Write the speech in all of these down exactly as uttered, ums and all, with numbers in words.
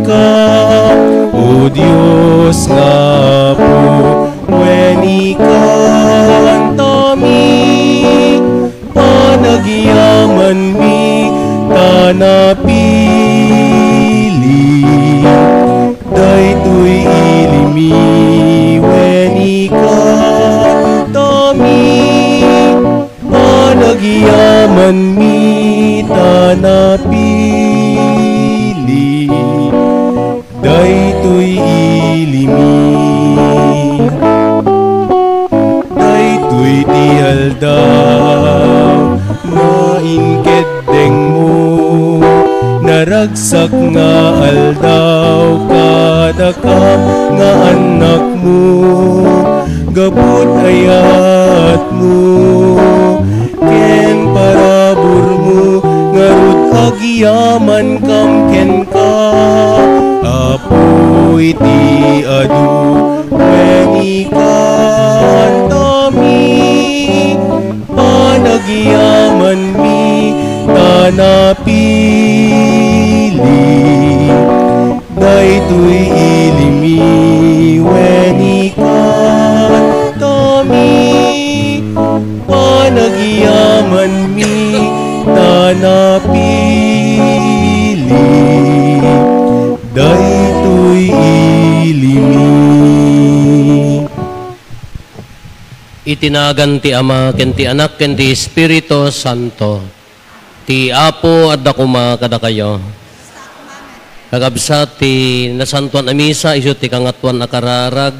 ka, O Dios nga Apo, wen ikantami, panagyamanmi ta napili. Daytoy ilimi wen ikantami, panagyamanmi ta napili. Daytoy ilimi. Daytoy ti aldaw nga inkeddengmo, naragsak nga aldaw kadakam nga annakmo, gapu ta ayatmo ken paraburmo, ngarud agyamankam kenka, Apo, iti adu ken ikantami, panagyamanmi ta napili. Daytoy ilimi wen ikantami, panagyamanmi ta napili. Daytoy ilimi. Iti nagan ti Ama, ken ti Anak, ken ti Espiritu Santo. Ti Apo adda koma kadakayo. Kakabsat, ti Nasantoan a Misa isu ti kangatoan a kararag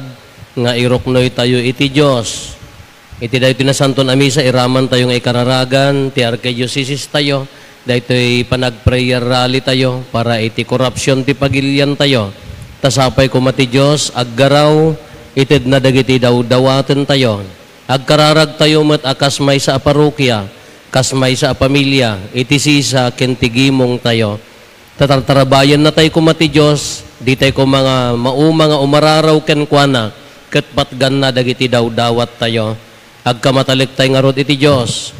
nga iruknoytayo iti Dios. Iti daytoy Nasantoan a Misa, iramantayo nga ikararagan ti arkidiosesistayo, daytoy panag-prayer rally tayo para iti korupsion ti pagiliantayo. Ta sapay koma ti Dios aggaraw, itedna dagiti dawdawatentayo. Agkararagtayo met a kas maysa a parokia, kas maysa a pamilia, iti sisa ken ti gimongtayo. Ta tartarabayannatay koma ti Dios, ditay koma nga mauma nga umararaw kenkuana, ket patganna dagiti dawdawattayo. Agkamatalektay ngarud iti Dios.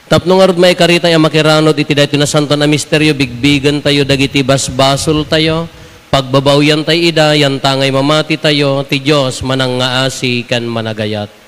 Tapno ngarud maikaritay a makiranud iti daytoy nasantoan a misterio, bigbigentayo dagiti basbasoltayo, pagbabawiantay ida, yantangay mamatitayo, ti Dios manangngaasi ken managayat.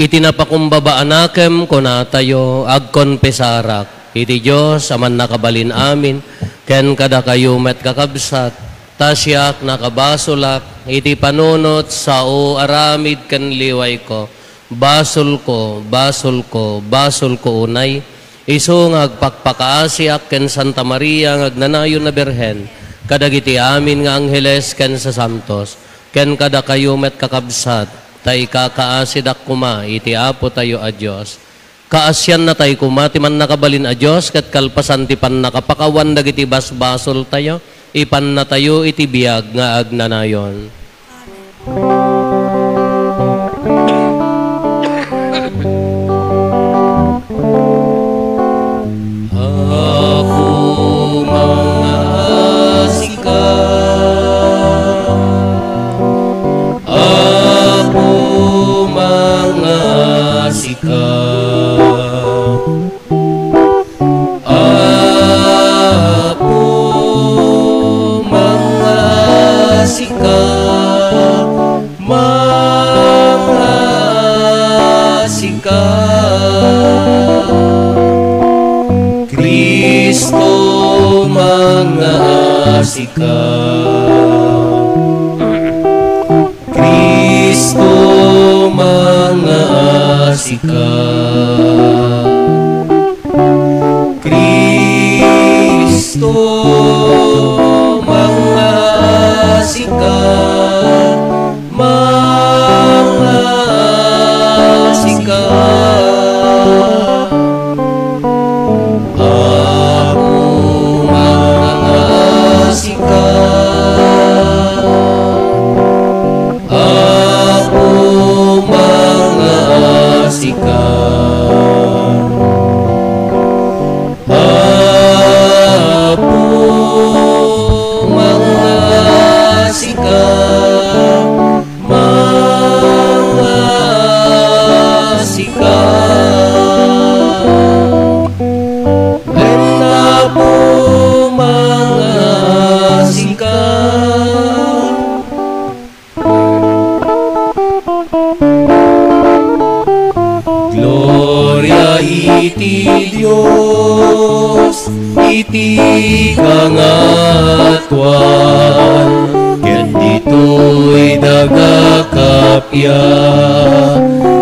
Iti napakumbaba a nakem, kunatayo, agkonfesarak iti Dios a Mannakabalin-amin, ken kadakayo met, kakabsat, ta siak nakabasolak iti panunot, sao, aramid ken liwayko. Basolko, basolko, basolko unay. Isu nga agpakpakaasiak ken Santa Maria nga agnanayon a Birhen, kadagiti amin nga angheles ken sasantos, ken kadakayo met, kakabsat, ta ikakaasidak koma iti Apotayo a Dios. Kaasiannatay koma ti Mannakabalin a Dios ket kalpasan ti pannakapakawan dagiti basbasoltayo, ipannatayo iti biag nga agnanayon. Apo, mangngaasika. Apo, mangngaasika. Apo, mangngaasika, mangngaasika. Cristo, mangngaasika. Cristo, mangngaasika. Cristo, mangngaasika, mangngaasika. Apo, mangngaasika. Apo, mangngaasika. iti Dios iti kangatuan, ket ditoy daga kappia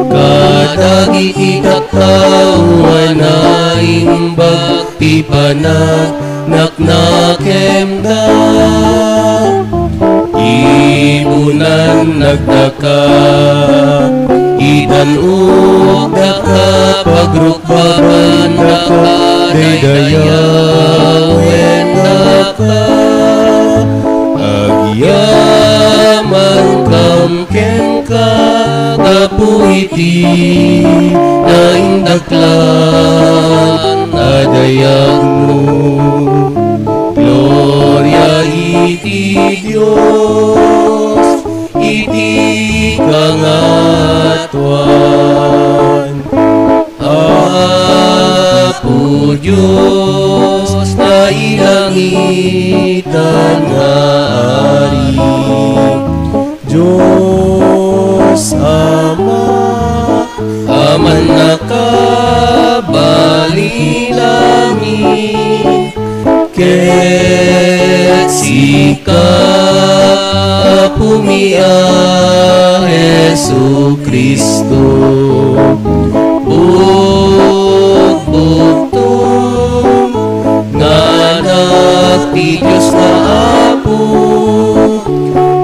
kadagiti tattao a naimbag ti panagnakanakemda. Ibunan nagdaka, itan-ok daka, pagrukbagan daka, daydayawen daka. Agyamankam kenka, gapu iti naindaklan a dayagmo. Gloria iti Dios iti kangatuan. Apo Dios, nailangitan nga Ari, Dios Ama, a mannakabalin langit, ket sika, Apomi a Jesu-Cristo, bugbugton nga Anak ti Dios nga Apo,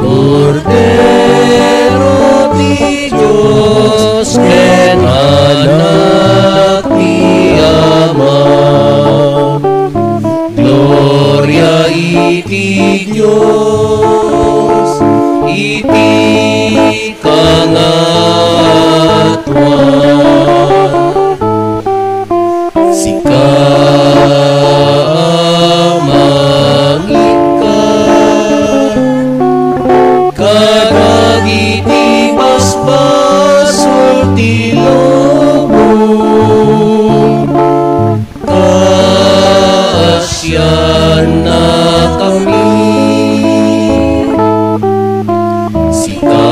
Kordero ti Dios ken Anak ti Ama. Gloria iti Dios iti kangatuan. Sika a mangikkat kadagiti basbasol ti lubong, kaasiannakami. Sika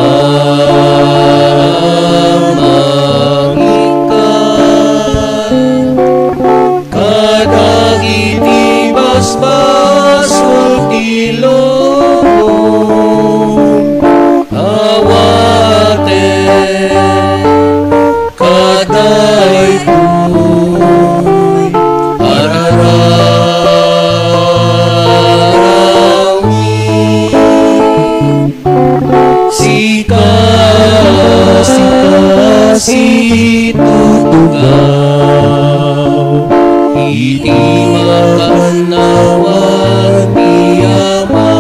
a mangikkat kadagiti basbasol ti lubong, awaten kadaytoy a rararawmi. Sika, sika, situtugaw iti makannawan ti Ama.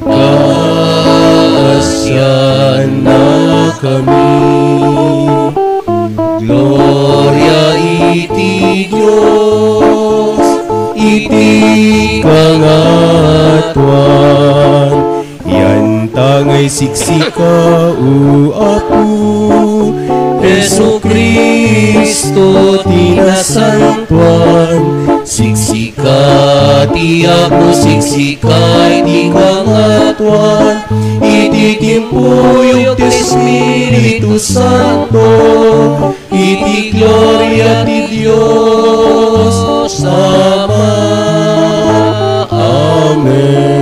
Kaasiannakami. Gloria iti Dios iti kangatuan. Yanta nga isiksika, O Apo Jesu-Cristo ti nasantoan. Siksika ti Apo, siksika iti kangatuan. Iti timpuyog ti Espiritu Santo, iti gloria ti Dios Ama. Amen.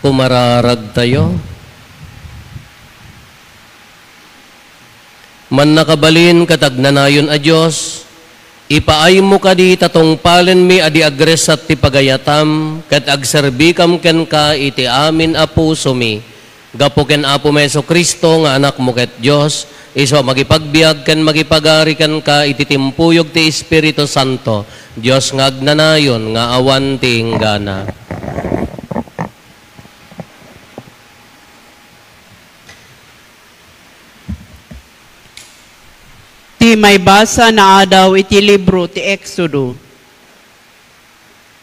Kumararagtayo. Mannakabalin ket agnanayon a Dios, ipaaymo kadi ta tungpalenmi a di agressat ti pagayatam ket agserbikam kenka iti amin a pusomi. Gapu ken Apomi Jesu-Cristo nga Anakmo ket Dios, isu a mangipagbiag ken mangipagari kenka iti timpuyog ti Espiritu Santo, Dios nga agnanayon nga awan ti inggana. Ti maibasa nga adaw iti libro ti Exodo.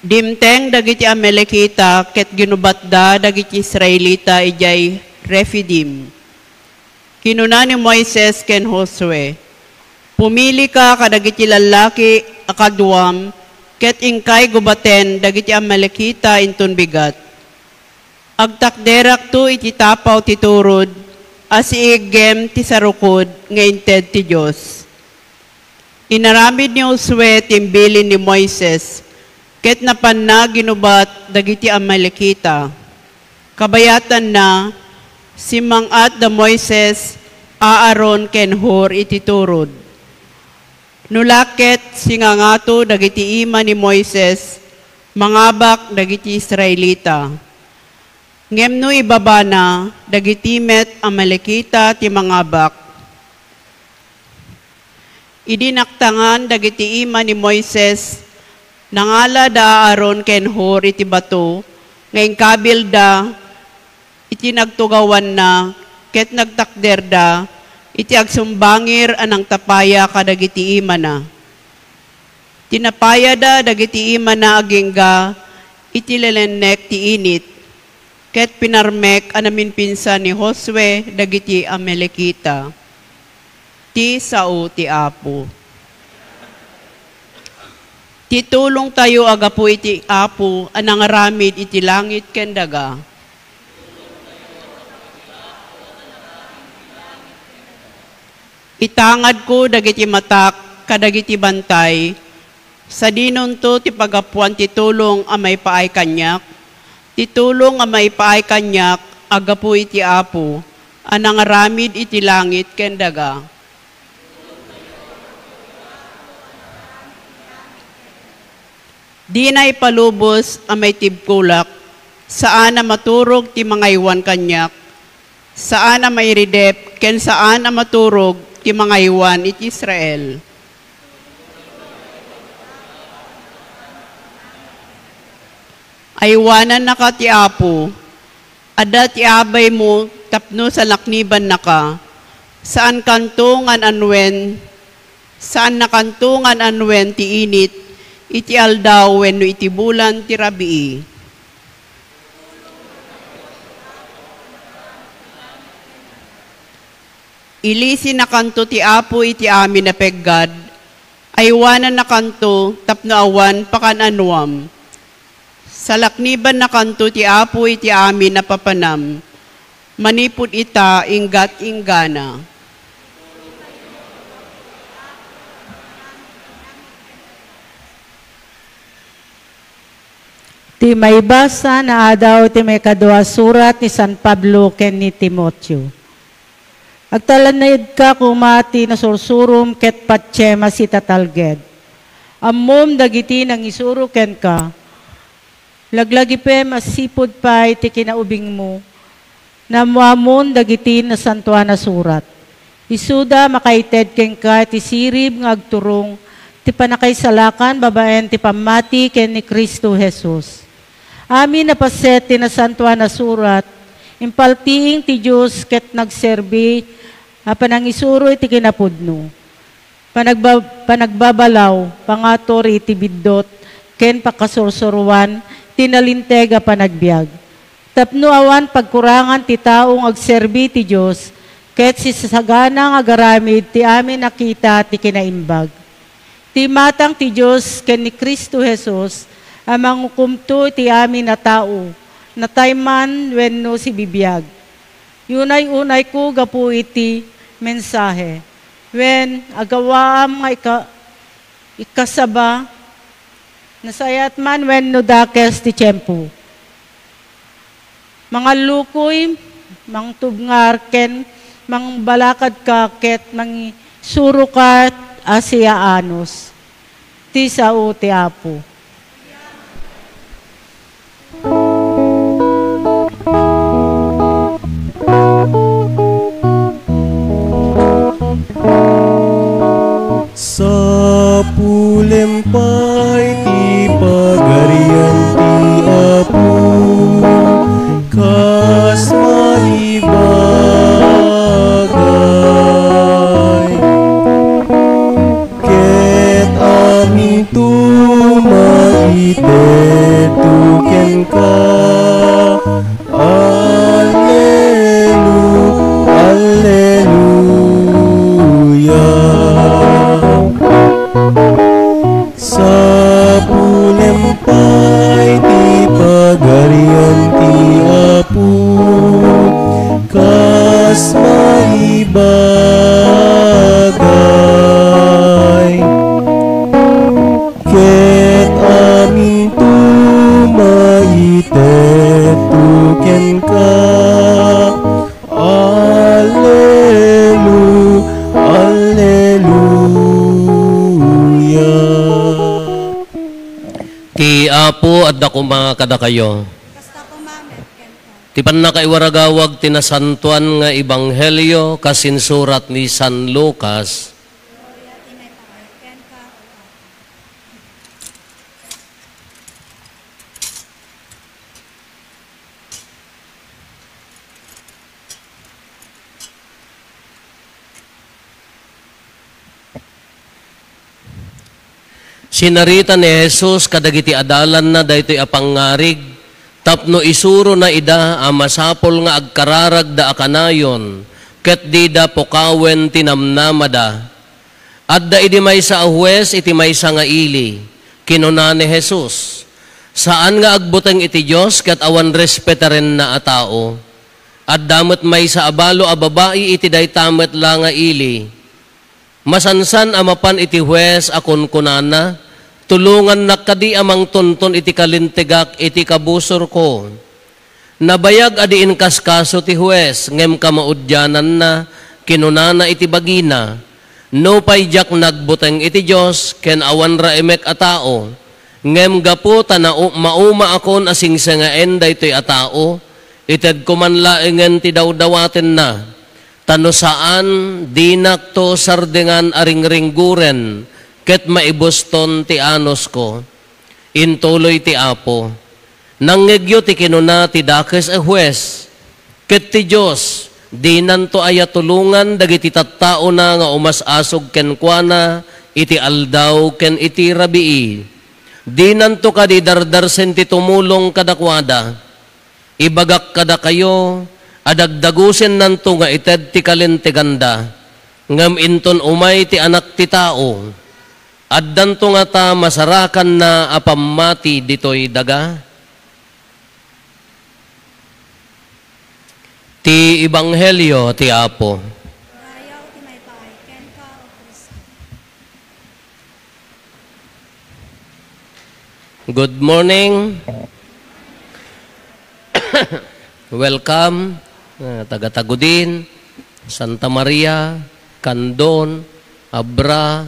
Dimteng dagiti Amalekita ket ginubatda dagiti Israelita idiay Refidim. Kinuna ni Moises ken Josue, "Pumilika kadagiti lallaki a kaduam ket inkay gubaten dagiti Amalekita inton bigat." Agtakderakto iti tapaw ti turod a siiggem ti sarukod nga inted ti Dios. Inaramid ni Josue ti imbilin ni Moises, ket napanna ginubat dagiti Amalekita. Kabayatanna, simmang-at da Moises, Aaron, ken Hur iti turod. No la ket singangato dagiti ima ni Moises, mangabak dagiti Israelita. Ngem no ibabana, dagiti met Amalekita ti mangabak. Idi naktangan dagiti ima ni Moises, nangala da Aaron ken Hur iti bato nga inkabilda iti nagtugawanna, ket nagtakderda iti agsumbangir a nangtapaya kadagiti imana. Tinapayada dagiti imana agingga iti lelennek ti init, ket pinarmek a naminpinsan ni Josue dagiti Amalekita. Ti sao ti Apo. Ti tulongtayo a gapu iti Apo a nangaramid iti langit ken daga. Itangadko dagiti matak kadagiti bantay, sadinonto ti pagapuan ti tulong a maipaay kaniak, ti tulong a maipaay kaniak a gapu iti Apo a nangaramid iti langit ken daga. Dina ipalubos a maitibkolak, saan a maturog ti mangaywan kaniak, saan a mairidep, ken saan a maturog ti mangaywan iti Israel. Aywanannaka ti Apo, adda ti abaymo tapno salaknibannaka. Saankanto nga an-anuen, saannakanto nga an-anuen ti init iti aldaw wenno iti bulan ti rabii. Ilisinakanto ti Apo iti amin a peggad, aywanannakanto tapno awan pakan-anuam. Salaknibannakanto ti Apo iti amin a papanam, manipud ita inggat inggana. Ti maibasa nga adaw ti maikadua a surat ni San Pablo ken ni Timoteo. Agtalnedka koma ti nasursurom ket patiem a sitatalged. Ammom dagiti nangisuro kenka. Laglagipem a sipud pay ti kinaubingmo. Naammoamon dagiti Nasantoan a Surat. Isuda makaited kenka iti sirib nga agturong ti pannakaisalakan babaen ti pammati ken ni Cristo Jesus. Amin a paset ti Nasantoan a Surat, impaltiing ti Dios ket nagserbi a panangisuro iti kinapudno. Panagba-, panagbabalaw, pangatur iti biddut, ken pakasursuroan ti nalinteg a panagbiag. Tapno awan pagkurangan ti tao nga agserbi ti Dios, ket sisasagana nga agaramid ti amin a kita ti kinaimbag. Ti imatang ti Dios ken ni Cristo Jesus a mangukomto iti amin a tao, natay man wenno sibibiag. Unay-unayko gapu iti mensahe, wen agawaam nga ika-, ikasaba, nasayaat man wenno dakes ti tiempo. Mangallukoy, mangtubngar, ken mangbalakadka ket mangisuroka a siaanus. Ti sao ti Apo. Sapulem pay ti Pagarian ti Apo, kas maibagay. Ket aminto maitedto kenka. Allelu-, Alleluia. Sapulem pay ti Pagarian ti Apo. Ti Apo adda koma kadakayo. Kasta koma met kenka. Ti pannakaiwaragawag ti nasantoan nga ebanghelio kas insurat ni San Lucas. Gloria ti maipaay kenka, O Apo. Sinarita ni Jesus kadagiti adalanna daytoy a pangngarig tapno isurona ida a masapul nga agkararagda a kanayon ket dida pukawen ti namnamada. Adda idi maysa a hues iti maysa nga ili. Kinuna ni Jesus, "Saan nga agbuteng iti Dios ket awan respetarenna a tao." Adda met maysa a balo a babai iti dayta met la nga ili. Masansan a mapan iti hues a kunkunana, "Tulongannak kadi a mangtunton iti kalintegak iti kabusorko." Nabayag a di inkaskaso ti hues, ngem kamaudiananna, kinunana iti bagina, "Nupay diak nagbuteng iti Dios ken awan raimek a tao, ngem gapu ta nau-, maumaakon a singsengaen daytoy a tao, itedko man laengen ti dawdawatenna. Ta no saan, dinakto sardengan a ringringguren ket maibuston ti anusko." Intuloy ti Apo, "Nangngegyo ti kinuna ti dakes a hues, ket ti Dios dinanto aya tulongan dagiti tattaona nga umas-asog kenkuana iti aldaw ken iti rabii. Dinanto kadi dardarsen ti tumulong kadakuada. Ibagak kadakayo a dagdagusennanto nga ited ti kalinteganda, ngem inton umay ti Anak ti Tao, addanto ngata masarakanna a pammati ditoy daga?" Ti Ebanghelio ti Apo. Rayaw ti maipaay kenka, O Cristo. Good morning. Welcome, ah, taga Tagudin, Santa Maria, Candon, Abra,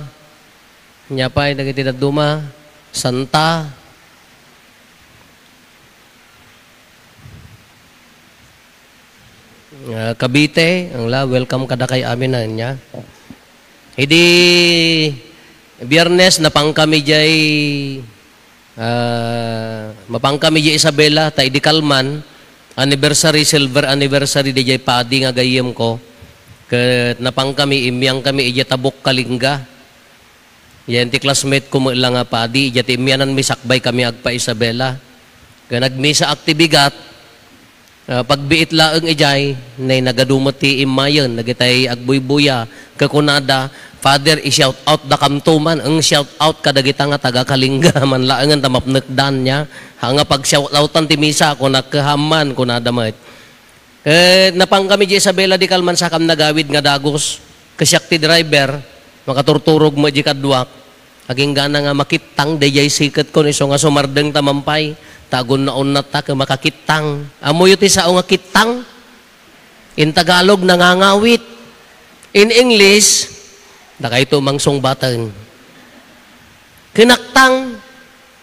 ania pay dagiti dadduma, Santa, ah, Cavite, ang la, welcome kadakay amin na niya. Idi Biyernes, napangkami jay, ah, mapangkami jay Isabela, ta idi kalman, anniversary, silver anniversary, di jay padi nga gayyem ko. Ket napangkami, immiangkami, ijay Tabuk Kalinga. Yan ti classmate ko met la nga padi, ijay ti immiananmi sakbay kami agpa Isabela. Ket nagmisa ak ti bigat, Ah, pagbiit laeng ijay, nay nagadu met ti immayen dagitay agbuybuya. Ket kunada, "Father, i-shout out dakamto man." "Eng, shout out kadagita nga taga Kalinga man laengen ta mapnekdan," nia. Ha nga pag-shout outan ti misa, kunak, "Ket haan man," kunada met. Ket napangkami di Isabela di kalman, sakam nagawid nga dagus. Ket siak ti driver, makaturturog met di kaduak. Aginggana nga makittang dayjay siketko, isu nga sumardeng ta man pay, ta agunnaunnatta ket makakittang. Ammoyo ti sao nga kittang? In Tagalog, nangangawit. In English, dakayto mangsungbaten. Kinaktang.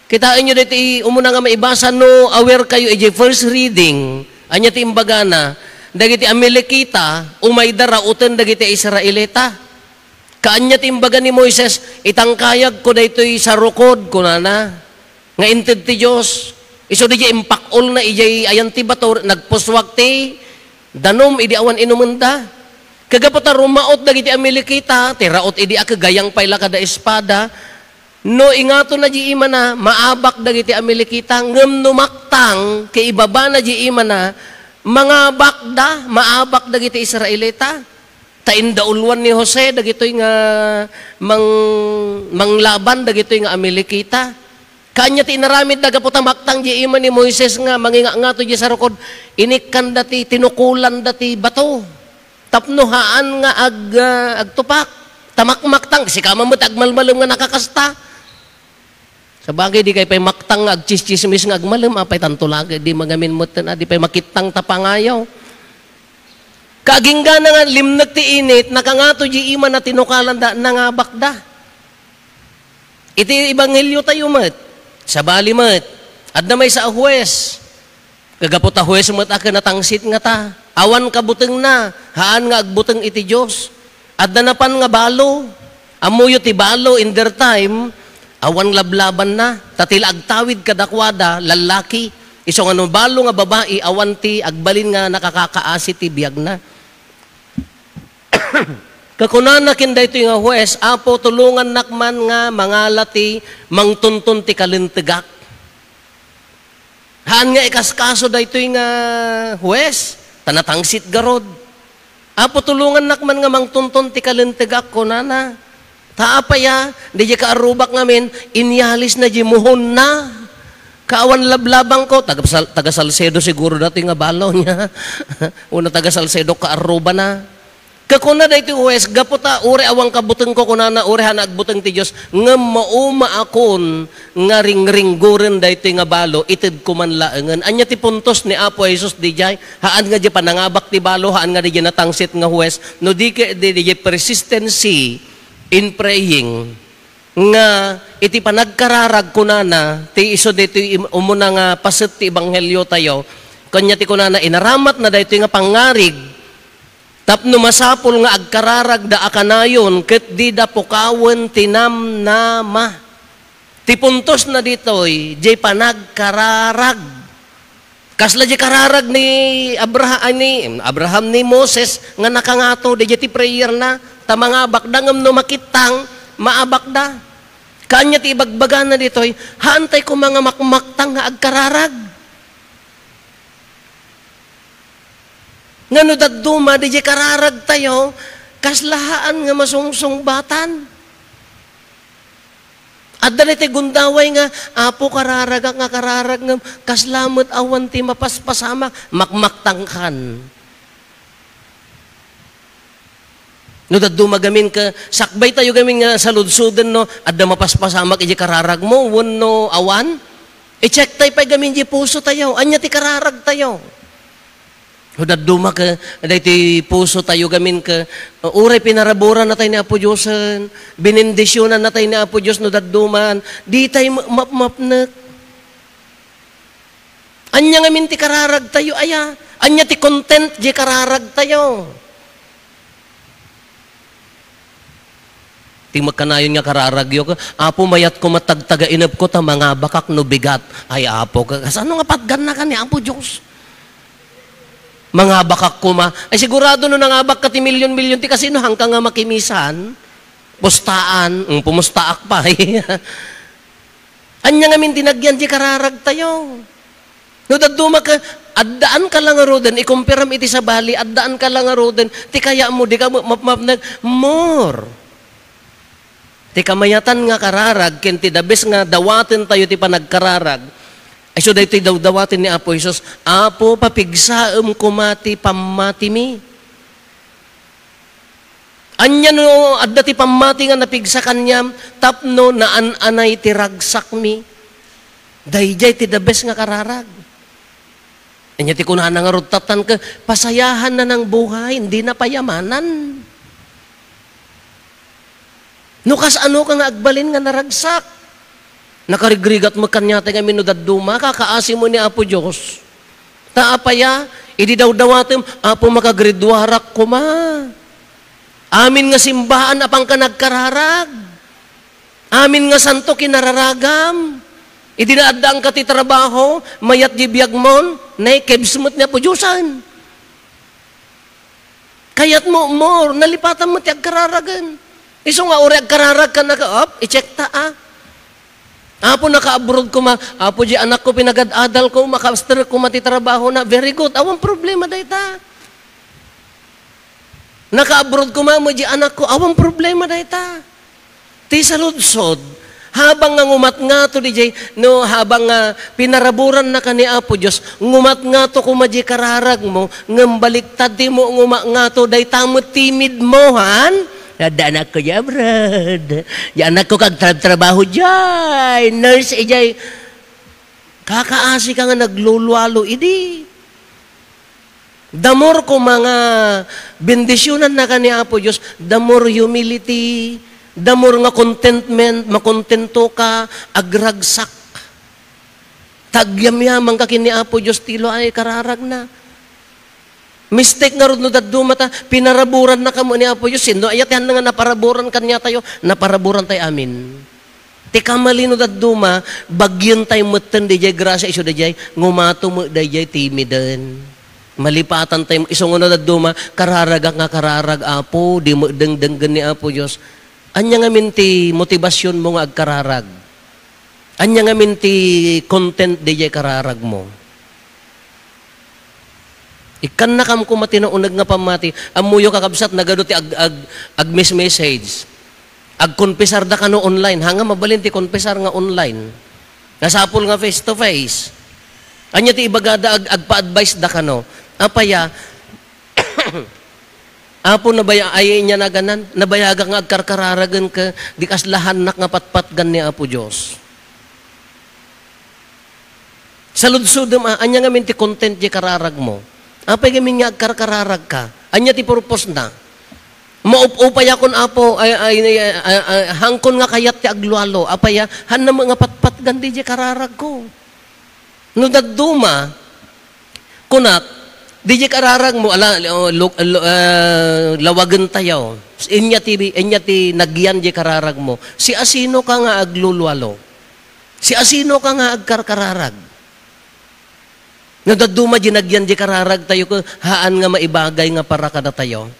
Kitaenyo daytoy umuna nga maibasa, no aware kayo idiay first reading, ania ti imbagana, dagiti Amalekita, umayda rauten dagiti Israelita. Kaanya ti imbaga ni Moises, "Itangkayagko daytoy sarukod," kunana, nga inted ti Dios. Isu dayjay impakulna idiay ayan ti bato, nagpussuak ti danum idi awan inumenda. Ket gapu ta rumaut dagiti Amalekita, ti raut idi a ket gayang pay la kada espada, no ingatonna di imana, maabak dagiti Amalekita, ngem no maktang, ket ibabana di imana, mangabakda, maabak dagiti Israelita. Ta indauluan ni Jose dagitoy nga mang-, manglaban dagitoy nga Amalekita. Kaanya ti inaramidda gapu ta maktang di ima ni Moises nga mangingangato di sarukod, inikkanda ti, tinukolanda ti bato. Tapno haan nga ag-, ah, agtupak. Ta makmaktang, sika man met agmalmalem nga nakakasta. Sabagay, di kay pay maktang nga agtsistsismis nga agmalem, apay tanto lagi, di mangamin metten, a, di pay makittang ta pangayaw. Kaaginggana nga limnek ti init, nakangato di ima na tinukalanda, nangabakda. Iti ebanghelio tayo met, Sabali met, adda maysa a huwes. Kagapu ta huwes met a ken natangsit ngata. Awan kabutengna, haan nga agbuteng iti Dios. Adda napan nga balo. Ammoyo ti balo in their time, awan lablabanna. Ta ti la agtawid kadakuada, lallaki. Isu nga no balo nga babai, awan ti agbalin nga nakakakaasi ti biagna. Kakunana ken daytoy nga huwes, "Apo, tulongannak man nga mangala ti mangtunton ti kalentegak." Haan nga ikaskaso daytoy nga huwes, ta natangsit garud. "Apo, tulongannak man nga mangtunton ti kalentegak," kunana. Ta apay a, diay kaarrubak ngamin, inyalisna diay muhonna. Kaawan lablabangko, taga Sal-, taga Salcedo siguro daytoy nga balo niya. Una taga Salcedo kaarrubana. Kakuna daytoy huwes, "Gapu ta uray awan kabutengko," kunana, "uray haan agbuteng ti Dios, ngem maumaakon nga ringrenggoren daytoy nga balo, itedko man laengen." Ania ti puntos ni Apo Jesus diay? Haan nga diay panangabak ti balo, haan nga diay natangsit nga huwes, no di ket di, diay persistency in praying. Nga iti panagkararag, kunana, ti isu ditoy im-, umuna nga paset ti ebanghelio tayo, kanya ti kunana, "Inaramatna daytoy nga pangngarig, tapno masapul nga agkararagda a kanayon ket dida pukawen ti namnama." Ti puntosna ditoy, diay panagkararag. Kasla diay kararag ni Abraha-, ay, ni Abraham, ni Moses nga nakangato, diay ti prayerna, ta mangabakda, ngem no makittang, maabakda. Kaanya ti ibagbagana ditoy, "Haantay koma nga makmaktang nga agkararag." Nga no dadduma, diay kararag tayo, kasla haan nga masungsungbatan. Adda daytoy gundaway nga, "Apo, kararagak nga kararag ngem kasla met awan ti mapaspasamak, makmaktangkan." No dadduma gamin ket sakbay tayo gamin nga saludsoden no adda mapaspasamak idiay kararagmo wenno awan, i-check tayo pay gamin diay puso tayo. Ania ti kararag tayo? No dadduma ket daytoy puso tayo gamin ket, uh, uray pinaraburan natay ni Apo Diosen, binendisionan natay ni Apo Dios no dadduman, di tayo ma-, mapmapnek. Ania ngamin ti kararag tayo, aya? Ania ti content diay kararag tayo? Ti makkanayon nga kararagyo, "Apo, mayat koma ti agtagainepko ta mangabakak no bigat." Ay, Apo, ka-, kasano nga patganna ka ni Apo Dios? Mangabakak koma. Ay, sigurado no nangabak ka ti milyon-milyon, ti kasinohan ka nga makimisan? Pustaan. Mm, pumustaak pay. Ania ngamin ti nagyan diay kararag tayo? No dadduma ket, addaan ka la ngaruden, ikumpiram iti sabali, addaan ka la ngaruden, ti kayatmo, di ka ma-, mapmapnag, more. Ti kamayatan nga kararag, ken ti the best nga dawaten tayo ti panagkararag, isu daytoy dawdawaten ni Apo Jesus, "Apo, papigsaem koma ti pammatimi." Ania no adda ti pammati nga napigsa kaniam tapno naan-anay ti ragsakmi? Daydiay ti the best nga kararag. Ania ti kunana ngarud, tattan ket, "Pasayahan na ng buhay, hindi na payamanan." No kasano ka nga agbalin nga naragsak? Nakarigrigat met kaniata ngamin no dadduma, kakaasi met ni Apo Dios. Ta apay a, idi dawdawatem, "Apo, makagraduarak koma. Amin nga simbaan, apanka nagkararag. Amin nga santo, kinararagam. Idi naaddaanka ti trabaho, mayat diay biagmon, nay, kebs met ni Apo Diosen." Kayatmo, more, nalipatam met ti agkararagen. Isu nga uray agkararag ka, naka-, op, i-check ta, a. "Apo, naka-abroad koma." "Apo, diay anakko, pinagad-adalko, makaster koma ti trabahona." Very good. Awan problema dayta. "Naka-abroad koma met diay anakko." Awan problema dayta. Ti saludsod, habang nga ngumatngato diay, no, habang nga pinaraburannaka ni Apo Dios, ngumatngato koma diay kararagmo, ngem baliktad ti mo ngumatngato, dayta met timidmo, han? "Adda anakko diay abroad. Diay anakko kagtrabtrabaho diay. Nurse idiay." Kakaasi ka nga naglulualo idi. The more koma nga bendisionannaka ni Apo Dios, the more humility, the more nga contentment, makontento ka, agragsak. Agyamyamanka ken ni Apo Dios ti luay kararagna. Mistake ngarud no dadduma ta, pinaraburanna kamo ni Apo Dios. Sino aya ti hanna nga naparaburan kaniatayo? Naparaburan tay amin. Ti kamali no dadduma, bagyentayo metten dayjay grasia isu dayjay, ngumato met dayjay timiden. Malipatan tay isu nga no dadduma, kararagak nga kararag, Apo, di met dengdenggen ni Apo Dios. Ania ngamin ti motibasionmo nga agkararag? Ania ngamin ti content dayjay kararagmo? Ikkannakam koma ti nauneg nga pammati. Ammoyo, kakabsat, nagadu ti ag-, ag-, agmes-message. Agkonfesar da kano online. Hanga mabalin ti konfesar nga online. Nasapul nga face to face. Ania ti ibagada ag-, agpa-advise da kano? Apaya, Apo, nabaya-, ay, inya naganan, nabayagak nga agkarkararagen ka, di kaslahannak nga patpatgan ni Apo Dios. Saludsodem, a, ania ngamin ti content di kararagmo? Apay ngamin nga agkarkararag ka? Ania ti purpose na? Maup-upayakon, Apo, ay, ay, ay, ay, ay, hangkon nga kayat ti aglualo. Apay, a, hanna met nga patpatgan di, di kararagko. No dadduma, kunak, di, di kararagmo, ala, o, lo-, lo-, ah, lawagentayo. Inya ti, inya ti nagyan di kararagmo. Siasino ka nga aglulualo? Siasino ka nga agkarkararag? No dadduma di nagyan di kararagtayo, ket haan nga maibagay nga para kadatayo.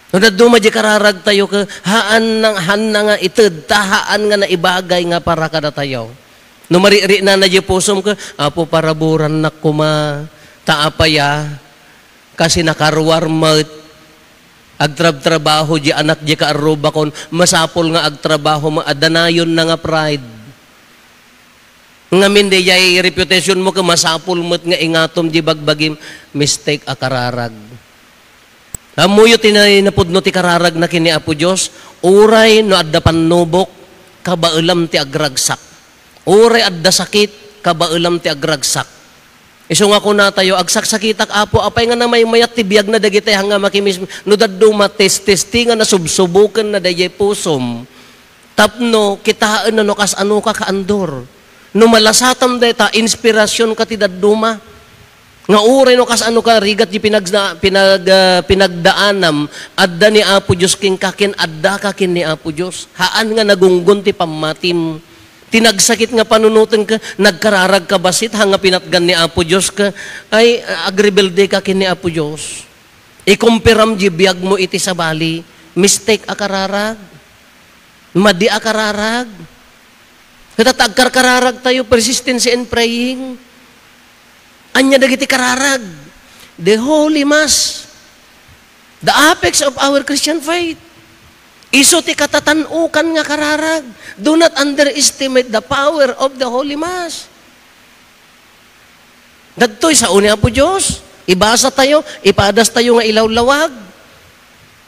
No dadduma di kararagtayo, ket haan na, hanna nga ited, ta haan nga naibagay nga para kadatayo. No mariknana di pusom ket, "Apo, paraburannak koma, ta apay a, kasi nakaruar met, agtrabtrabaho di anak di kaarrubakon, masapul nga agtrabaho met, adda nayonna nga pride." Ngamin dayjay reputation mo ket masapul met nga ingatom di bagbagim, mistake a kararag. Ammoyo ti na-, napudno ti kararagna ken ni Apo Dios, uray no adda pannubok, kabaelam ti agragsak. Uray adda sakit, kabaelam ti agragsak. Isu nga kunatayo, "Agsaksakitak, Apo, apay nga namaymayat ti biagna dagiti hanga makimis-, no dadduma, testestingan, nasubsuboken na dayjay pusom." Tapno kitaenna no kasano ka kaandor. No malasatam dayta, inspirasyon ka ti dadduma. Nga uray no kasano ka, rigat di pinagda-, pinag-, ah, pinagdaanam, adda ni Apo Dios kenka, ken adda ka ken ni Apo Dios. Haan nga nagunggon ti pammatim. Ti nagsakit nga panunoten ka, nagkararag ka bassit, ha nga pinatgan ni Apo Dios ka, ay, agrebelde ka ken ni Apo Dios. Ikumpiram di biagmo iti sabali, mistake a kararag. Madi a kararag. Ket ta agkarkararagtayo, persistency in praying. Ania dagiti kararag? The Holy Mass. The apex of our Christian faith. Isu ti katatan-okan nga kararag. Do not underestimate the power of the Holy Mass. Dagtoy sao ni Apo Dios. Ibasa tayo, ipadas tayo nga ilawlawag.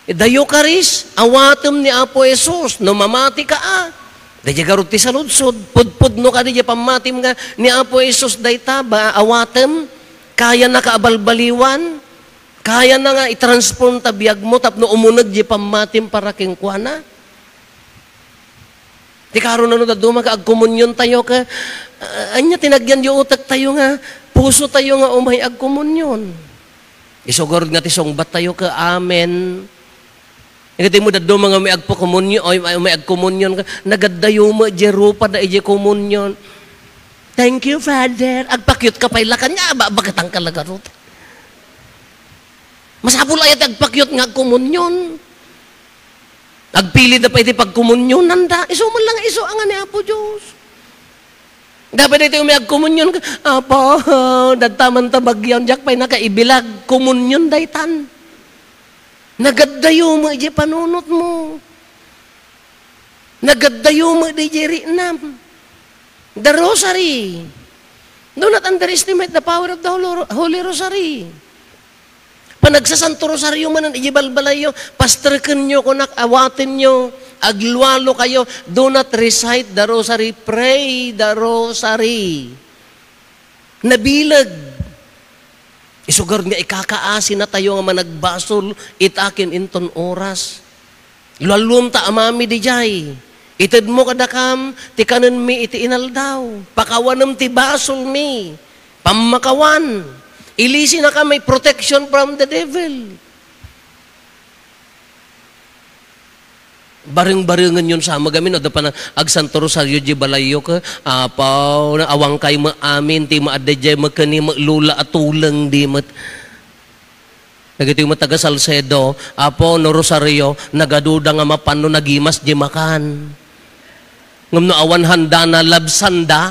The Eucharist, awatem ni Apo Jesus, no mamati ka, a. Dayjay garud ti saludsod, pudpudno kadi di pammatim nga ni Apo Jesus dayta, ba, awatem, kayana ka a balbaliwan, kayana nga i-transform ta biagmo tapno umuneg di pammatim para kenkuana. Ti karon, no dadduma ka agkomunyon tayo ka, ah, ania ti nagyan di utek tayo nga puso tayo nga umay agkomunyon? Isugar nga ti sungbat tayo ka, amen. Iti mo dadduma nga may agpakomunyon, ay, may, may agkomunyon ka, nagaddayo mo, di rupa da, iji komunyon. "Thank you, Father." Agpakyot ka pay la kaniana, ba, bakatang ka lagarot. Masapul aya ti agpakyot nga agkomunyon. Agpili da pay ti pagkomunyonan da. Isu man lang isu anga ni Apo Dios. Dapat iti umay agkomunyon ka, "Apo, dadta man ta bagyaw, diak pay nakaibilag, komunyon daytan." Nagaddayo mo iti panunot mo. Nagaddayo mo iti riknam. The Rosary. Do not underestimate the power of the Holo-, Holy Rosary. Panagsasanto Rosario manen iti balbalayyo, pasterkenyo, kunak, awatenyo, aglualo kayo, do not recite the Rosary, pray the Rosary. Nabileg. Isugar nga ikakaasi na tayo nga managbasol ita ken inton oras. Lualluem ta amami dijay. Itedmo kadakam ti kanenmi iti inaldaw. Pakawanem ti basolmi. Pammakawan. Ilisinakami, protection from the devil. Bareng-barengen yon sa magamin, adda pa na agsanto rosario di balayyo ke, Apo, na awangkay met amin, ti maadda di mekeni, met lula a tuleng di met. Dagitoy met taga Salcedo, Apo, no rosario, nagaduda nga mapan no nagimas di makan. Ngem no awan handana, labsanda.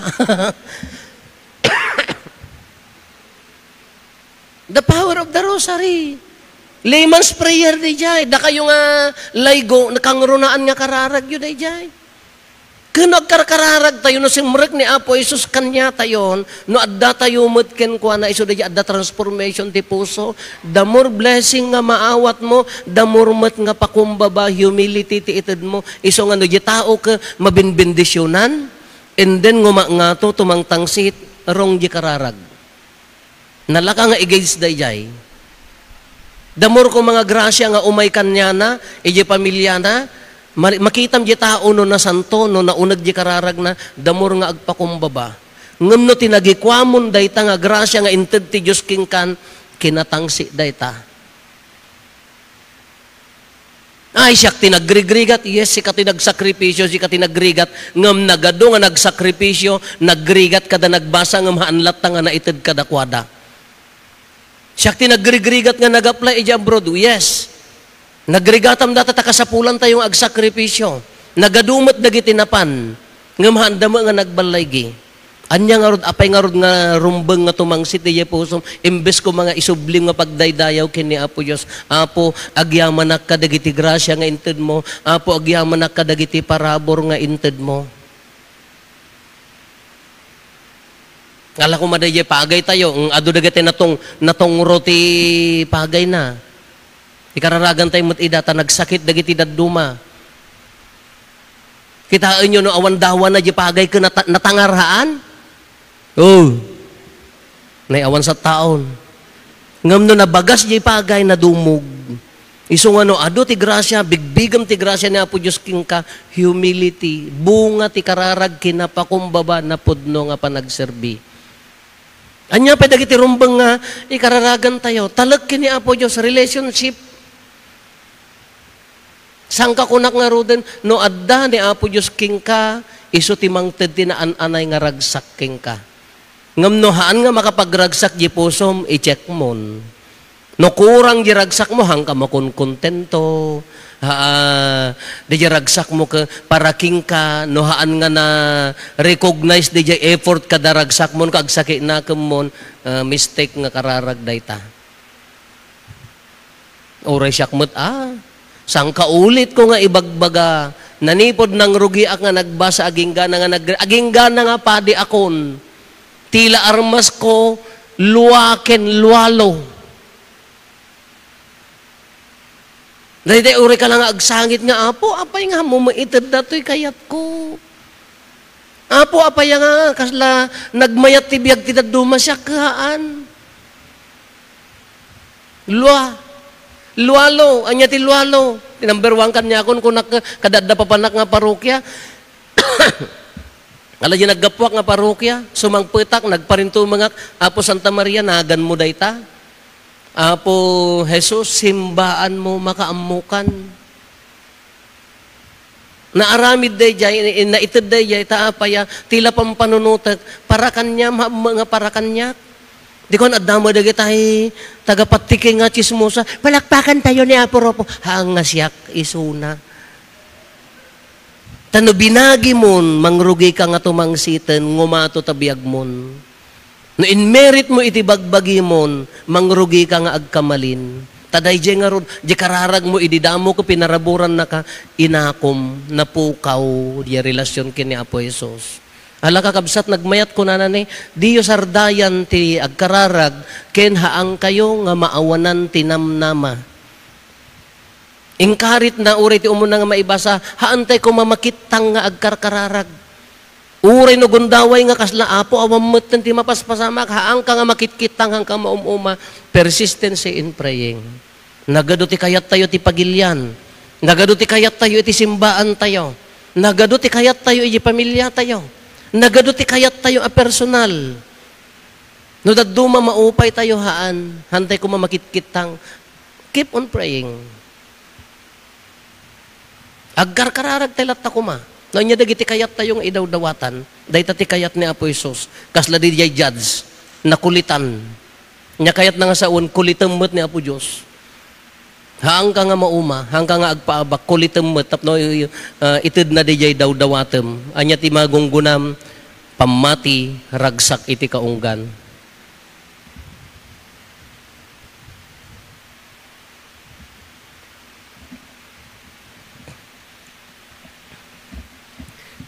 The power of the rosary. Layman's prayer dayjay. Dakayo nga laygo, nakangrunaan nga kararagyo dayjay. Ken no agkarkararag tayo, no simrek ni Apo Jesus kaniatayon, no adda tayo met kenkuana, isu dayjay adda transformation ti puso. The more blessing nga maawatmo, the more met nga pakumbaba, humility ti itedmo. Isu nga no di tao ke mabinbendisionan, and then ngumangato, tumangtangsit, wrong di kararag. Nalaka nga igage dayjay. The more ko mga grasya nga umay kaniana, idiay pamiliana, mari-, makitam di tao no nasanto, no nauneg di kararagna, the more nga agpakumbaba. Ngem no ti nagikuamon dayta nga grasya nga inted ti Dios kenkan, kinatangsit dayta. Ay, siak ti nagrigrigat. Yes, sika ti nagsakripisyo, sika ti nagrigat. Ngem nagadu nga nagsakripisyo, nagrigat kada nagbasa, ngem haan latta nga naited kadakuada. Siak ti nagrigrigat nga nag-apply idiay abroad. Yes. Nagrigatam data ta kasapulan tayo nga agsakripisyo. Nagadu met dagiti napan. Ngem haanda met nga nagballaygi. Ania ngarud, apay ngarud nga rumbeng nga tumangsit idiay pusom, imbes koma nga isublim nga pagdaydayaw ken ni Apo Dios, "Apo, agyamanak kadagiti grasia nga intedmo. Apo, agyamanak kadagiti parabur nga intedmo." Ala koma daydiay pagaytayo, ng adu dagiti natong-, natungro ti pagayna. Ikararagan tayo met ida, ta nagsakit dagiti dadduma. Kitaenyo no awan dawana di pagay ken nata-, natangarhaan? Oh. Nay awan sa taon. Ngem no nabagas di pagay, nadumog. Isu nga no adu ti grasia, bigbigem ti grasia ni Apo Dios kenka, humility, bunga ti kararag, kinapakumbaba, napudno nga panagserbi. Ania pay dagiti rumbeng nga ikararagan tayo? Talek ken ni Apo Dios, relationship. Saan ka kunak ngaruden, no adda ni Apo Dios kenka, isu ti mangted ti naan-anay nga ragsak kenka. Ngem no haan nga makapagragsak di pusom, i-check mon. No kurang di ragsakmo, haanka makonkontento. Ha, di ragsakmo ke para kenka, no haan nga na-recognize di effort kada ragsakmon, kaagsakitnakemmon, ah, mistake nga kararag dayta. Uray siak met, ah, sangkaulit ko nga ibagbaga, nanipod nangrugiak nga nagbasa, aginggana nga nag-, aginggana nga padi akon. Tila armas ko, lua ken lualo. Daydiay uray ka la nga agsangit nga, "Apo, apay nga mo maited datoy kayatko? Apo, apay nga kasla nagmayat ti biag ti dadduma, siak haan?" Lua. Lualo. Ania ti lualo? Ti number one kaniakon, kunak, kada adda papanak nga parokya. Ala di naggapuak nga parokya, sumangpetak, nagparintumengak, "Apo Santa Maria, naganmo dayta. Apo Jesus, simbaan mo, makaammokan." Naaramid daydiay, in-, naited daydiay, ta apay a, ti la pampanunotek, para kaniam, haan met nga para kaniak. Di kon adda met dagitay taga-Pattiking nga tsismosa, "Palakpakan tayo ni Apo Rufo." Haan nga siak, isuna. Ta no binagimon, mangrugika nga tumangsiten, ngumato ta biagmon. No inmeritmo iti bagbagimon, mangrugika nga agkamalin. Ta daydiay ngarud, di kararagmo idi damo ket pinaraburannaka, inakom, napukaw, di relasion ken ni Apo Jesus. Ala, kakabsat, nagmayat kunana ni, "Diyo sardayan ti agkararag, ken haankayo nga maawanan ti namnama." Inkarit na uray ti umuna nga maibasa, haantay koma makittang nga agkarkararag. Uray no gundaway nga kasla, "Apo, awan metten ti mapaspasamak," haanka nga makitkittang, haanka maum-uma. Persistency in praying. Nagadu ti kayattayo ti pagilian. Nagadu ti kayattayo iti simbaantayo. Nagadu ti kayattayo iti pamiliatayo. Nagadu ti kayattayo a personal. No dadduma, maupaytayo, haan. Haantay koma makitkittang. Keep on praying. Agkarkararagtay latta koma. No ania dagiti kayattayo nga idawdawatan, dayta ti kayat ni Apo Jesus. Kasla diay judge, nakulitan. Nia kayatna nga sawen, kulitem met ni Apo Dios. Haanka nga mauma, haanka nga agpaabak, kulitem met tapno, ah, itedna diay dawdawatem. Ania ti magunggonam? Pammati, ragsak iti kaunggan.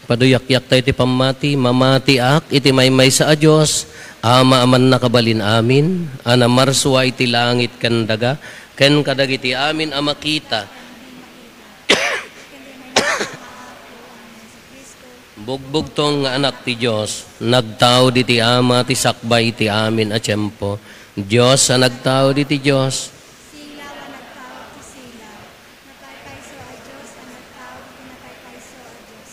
Paduyakyakta iti pammati, mamatiak iti maymaysa a Dios, Ama a mannakabalin amin, a namarsua iti langit ken daga, ken kadagiti amin a makita. Bugbugtong nga Anak ti Dios, nagtaud iti Ama ti sakbay iti amin a tiempo. Dios a nagtaud iti Dios. Silaw a nagtaud ti silaw. Napaypayso a Dios a nagtaud iti napaypayso a Dios.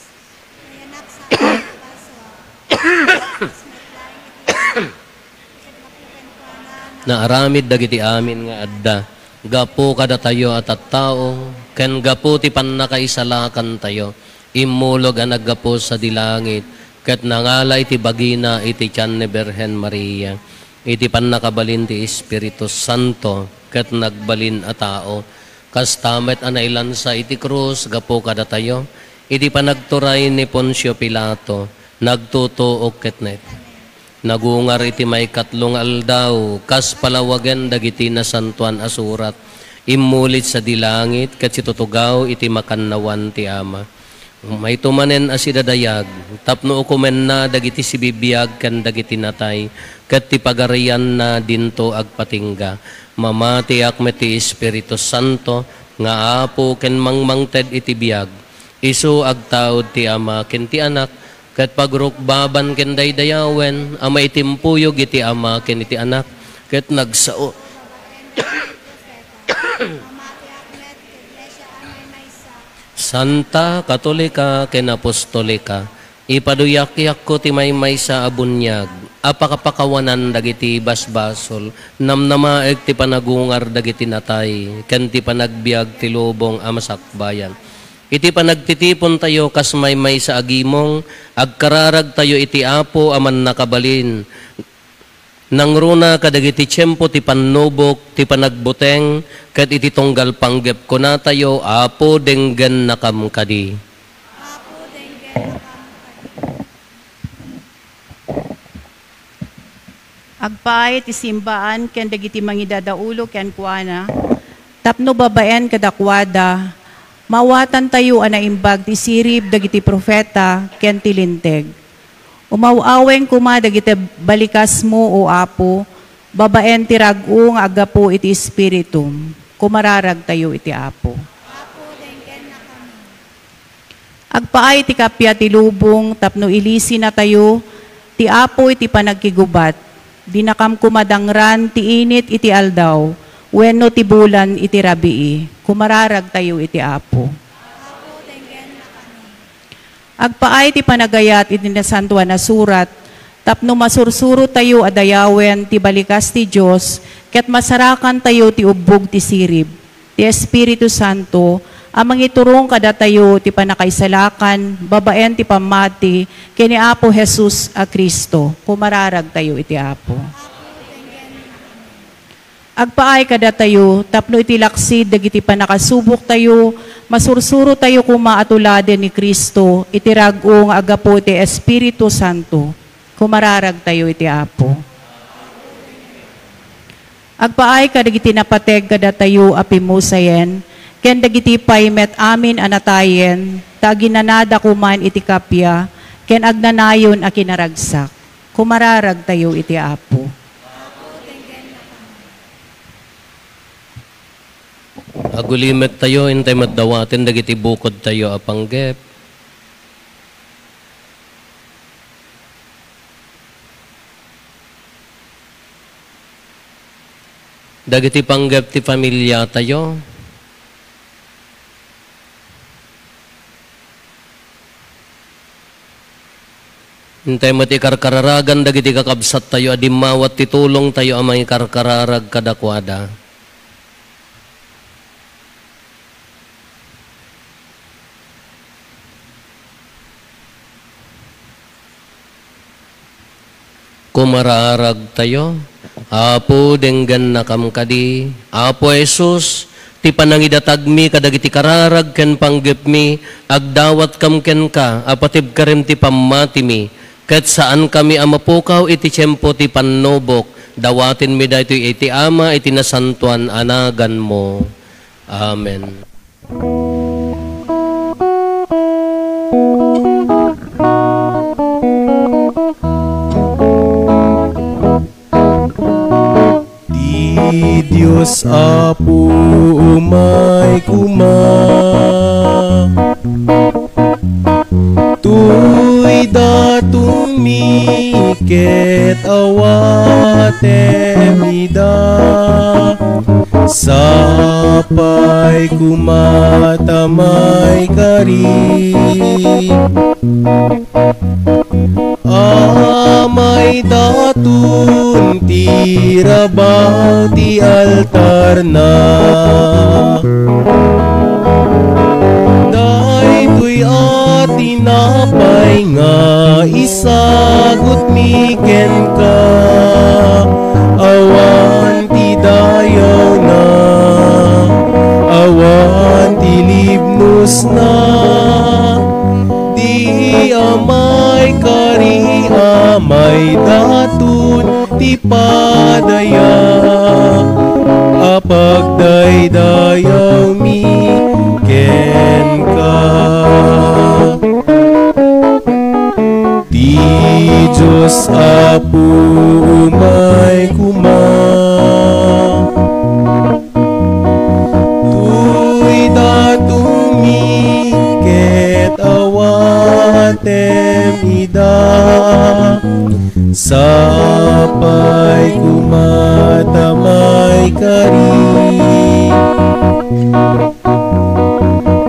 Nayanak sa a napayso a Dios met laeng iti Ama. Ket gapu kenkuana, naaramid dagiti amin nga adda. Gapu kadatayo a tattao, ken gapu ti pannakaisalakantayo, immulog a naggapu sadi langit, ket nangala iti bagina iti tian ni Birhen Maria. Iti pannakabalin ti Espiritu Santo, ket nagbalin a tao. Kasta met a nailansa iti krus gapu kadatayo, iti panagturay ni Poncio Pilato, nagtutuok ket naet-, nagungar iti maikatlo nga aldaw, kas palawagen dagiti Nasantoan a Surat. Immuli sadi langit, ket situtugaw iti makannawan ti Ama. Mayto manen a sidadayag, tapno ukomenna dagiti sibibiag ken dagiti natay, ket ti pagarianna dinto agpatingga. Mamatiak met ti Espiritu Santo nga Apo ken mangmangted iti biag. Isu agtaud ti Ama ken ti Anak, ket pagrukbaban ken daydayawen a maitimpuyog iti Ama ken iti Anak, ket nagsao. Mamatiak met ti Iglesia a maymaysa. Santa, Katolika, ken Apostolika, ipaduyakyakko ti maymaysa a buniag a pakapakawanan dagiti basbasol, namnamaek ti panagungar dagiti natay, ken ti panagbiag ti lubong a masakbayan. Iti panagtitipontayo kas maymaysa a gimong, agkararagtayo iti Apo a Mannakabalin, nangruna kadagiti tiempo ti pannubok, ti panagbuteng, ket iti tunggal panggep kunatayo, Apo, denggennakam kadi. Apo, denggennakam kadi. Agpaay ti simbaan ken dagiti mangidadaulo kenkuana, tapno babaen kadakuada, maawatantayo a naimbag ti sirib dagiti profeta ken ti Linteg. Umaw-aweng koma dagiti balikasmo, O Apo, babaen ti rag-o nga aggapu iti Espiritum. Kumararagtayo iti Apo. Apo, denggennakami. Agpaay ti kappia ti lubong tapno ilisinatayo ti Apo iti panagkigubat. Dinakam koma dangran ti init iti aldaw wenno ti bulan iti rabii. Kumararagtayo iti Apo. Apo, denggennakami. Agpaay ti panagayat iti Nasantoan a Surat tapno masursurotayo a dayawen ti balikas ti Dios ket masarakantayo ti ubbog ti sirib ti Espiritu Santo a mangiturong kadatayo ti pannakaisalakan babaen ti pammati ken ni Apo Jesus a Cristo. Kumararagtayo iti Apo. Agpaay kadatayo tapno iti laksid dagiti pannakasuboktayo, masursurotayo koma a tuladen ni Cristo iti rag-o nga aggapu iti Espiritu Santo. Kumararagtayo iti Apo. Agpaay kadagiti napateg kadatayo a pimmusayen, ken dagiti pay met amin a natayen, ta aginanada koman iti kappia ken agnanayon a kinaragsak. Kumararagtayo iti Apo. Agulimettayo, intay met dawaten dagiti bukodtayo a panggep. Dagiti panggep ti familiatayo. Intay met ikarkararagan dagiti kakabsattayo a dimmawat ti tulongtayo a mangikarkararag kadakuada. Kumararagtayo. Apo, denggennakam kadi. Apo Jesus, ti panangidatagmi kadagiti kararag ken panggepmi, agdawatkam kenka a patibkerem ti pammatimi, ket saankami a mapukaw iti tiempo ti pannubok. Dawatenmi daytoy iti Ama iti nasantoan a naganmo. Amen. Ti Dios Apo umay koma. Toy datonmi ket awatem ida. Sapay koma ta maikari. Amay daton ti rabaw ti altarna. Daytoy a tinapay nga isagutmi kenka, awan ti dayawna, awan ti libnosna. Di a maikari a maidaton ti padaya a pagdaydayawmi kenka. Ti Dios Apo umay koma. Toy datonmi ket awatem ida. Sapay koma ta maikari.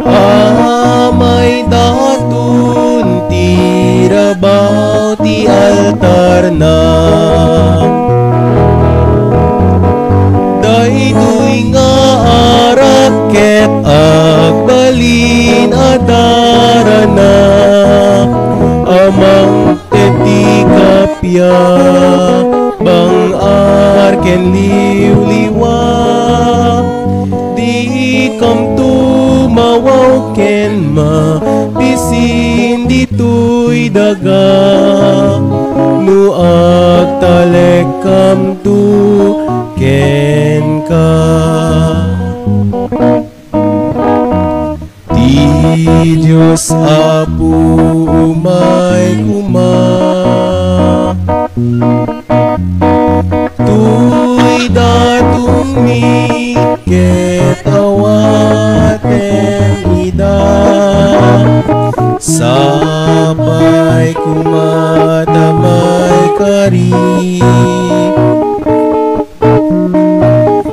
Amay daton ti rabaw ti altarna. Daytoy nga arak ket agbalin a darana. Amang ket ti kappia, bang-ar ken liwliwa. Dikamto mawaw ken mabisin ditoy daga no agtalekkamto kenka. Ti Dios Apo umay koma. Toy datonmi ket awatem ida. Sapay koma ta maikari.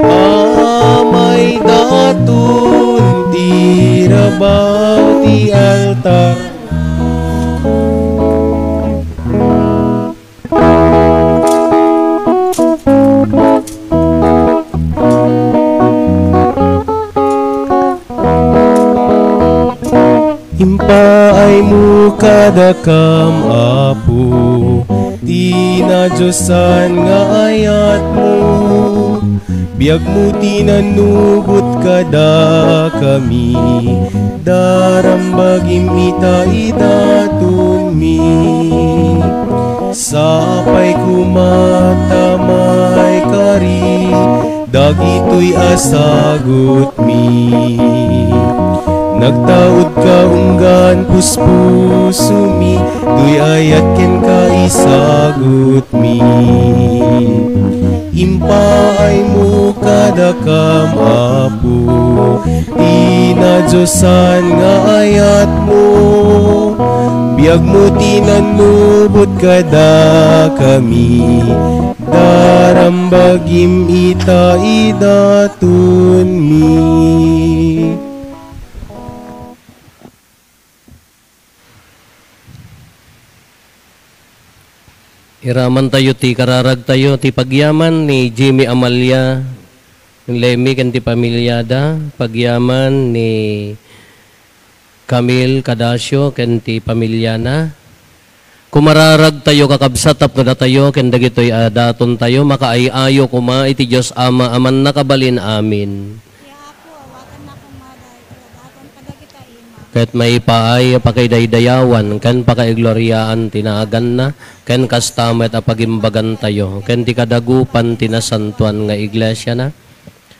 Amay daton ti rabaw ti altar. Impaaymo kadakam, Apo, ti nadiosan nga ayatmo. Biagmo ti nanubot kadakami, darambagim ita idatonmi. Sapay koma ta maikari dagitoy a sagutmi. Nagtaudka unggan puspusomi, toy ayat kenka isagutmi. Impaaymo kadakam, Apo, ti nadiosan nga ayatmo. Biagmo ti nanubot kadakami, darambagim ita idatonmi. Iramantayo ti kararagtayo, ti pagyaman ni Jimmy Amalia, Lemmy ken ti pamilyada, pagyaman ni Camille Cadacio ken ti pamilyana. Kumararagtayo, kakabsat, tapno datayo ken dagitoy a datontayo makaay-ayo koma iti Dios Ama a mannakabalin. Amin. Ti Apo, awatanna koma daytoy a daton kadagita ima. Ket maipaay a pakaidaydayawan ken pakaigloriaan ti naganna, ken kasta met a pagimbagantayo ken ti kadagupan ti nasantoan nga iglesiana.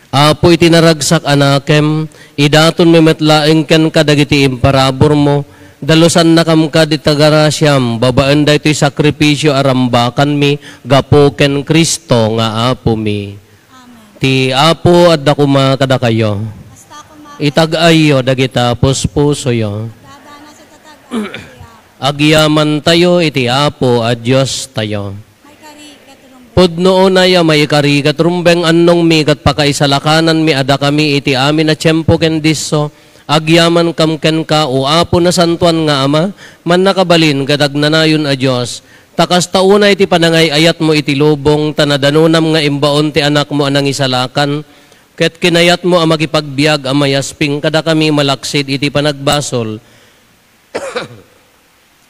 Apo, iti naragsak a nakem, idatonmi met laeng kenka dagiti imparaburmo. Dalusannakam kadi ta grasiam babaen daytoy sakrifisio a rambakanmi gapu ken Cristo nga Apomi. Amen. Ti Apo adda koma kadakayo. Kasta koma. Itag-ayyo dagita puspusoyo. Adda na sa tatag-ay ti Apo. Agyamantayo iti Apo a Diostayo. Maikari ket rumbeng. Pudno unay a maikari ket rumbeng, annongmi ket pakaisalakananmi a dakami iti amin a tiempo ken disso, agyamankam kenka, O Apo, nasantoan nga Ama, mannakabalin ket agnanayon a Dios. Ta kasta unay ti panangay-ayatmo iti lubong, ta nadanonam nga imbaon ti Anakmo a nangisalakan, ket kinayatmo a makipagbiag a mayasping kadakami malaksid iti panagbasol.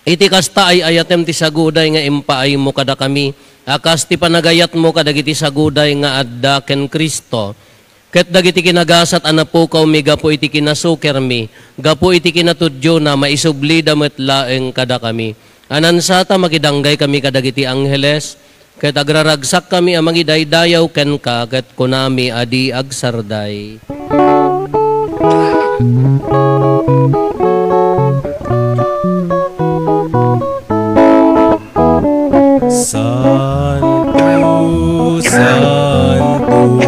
Iti kasta, ay-ayatem ti saguday nga impaaymo kadakami, a kas ti panagayatmo kadagiti saguday nga adda ken Cristo, ket dagiti kinagasat a napukawmi gapu iti kinasukermi, gapu iti kinatudiona, maisublida met laeng kadakami. Anansata, makidanggay kami kadagiti angheles, ket agraragsakkami a mangidaydayaw kenka, ket kunami a di agsarday. Santo, santo,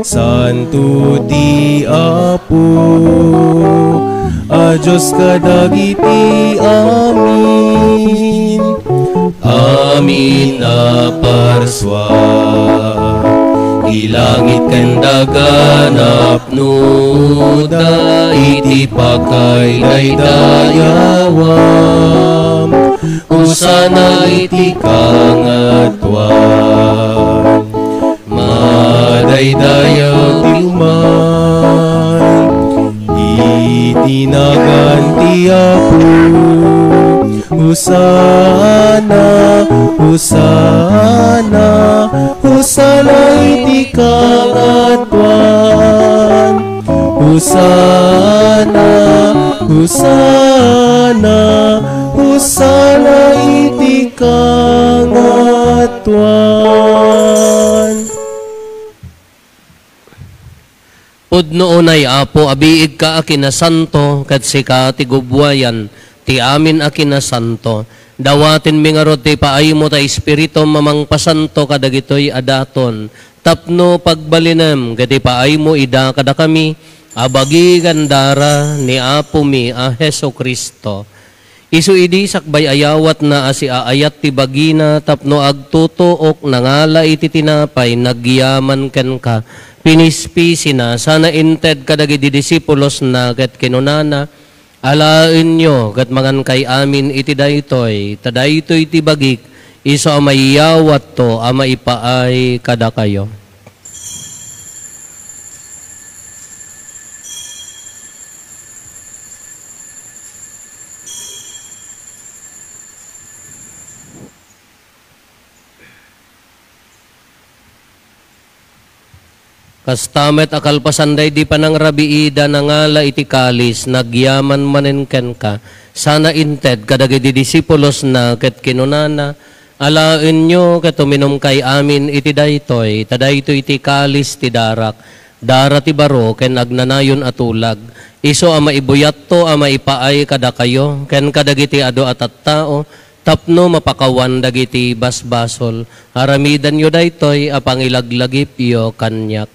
santo ti Apo a Dios kadagiti amin. Amin a parsua, ti langit ken daga napnoda iti pakaidaydayawan. Hosanna iti kangatoan. Madaydayaw ti umay iti nagan ti Apo. Hosanna, Hosanna, Hosanna iti kangatoan. Hosanna, Hosanna, Hosanna iti kangatoan. Pudno unay, Apo, a biigka a kinasanto, ket sika ti gubbuayan ti amin a kinasanto. Dawatenmi ngarud ti ipaaymo ta Espiritum a mangpasanto kadagitoy a daton, tapno pagbalinem ket ipaaymo ida kadakami a bagi ken dara ni Apomi a Jesu-Cristo. Isu idi sakbay a yawatna a siaayat ti bagina tapno agtutuok, nangala iti tinapay, nagyaman kenka, pinispisina, sana inted kadagiti disipulosna ket kinunana, Alaenyo ket mangankay amin iti daytoy, ta daytoy ti bagik, isu a maiyawatto a maipaay kadakayo. Kasta met a kalpasan daydi panangrabiida, nangala iti kalis, nagyaman manen kenka, sana inted kadagiti disipulosna ket kinunana, Alaenyo ket uminumkay amin iti daytoy, ta daytoy ti kalis ti darak, dara ti baro ken agnanayon a tulag, isu a maibuyatto a maipaay kadakayo ken kadagiti adu a tattao, tapno mapakawan dagiti basbasol. Aramidenyo daytoy a pangilaglagipyo kaniak.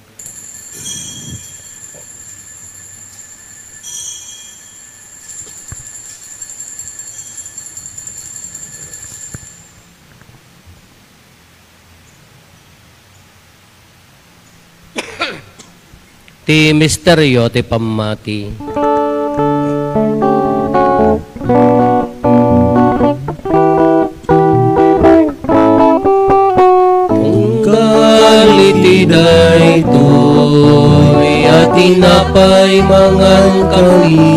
Ti misterio ti pammati. Daytoy a tinapay mangankami,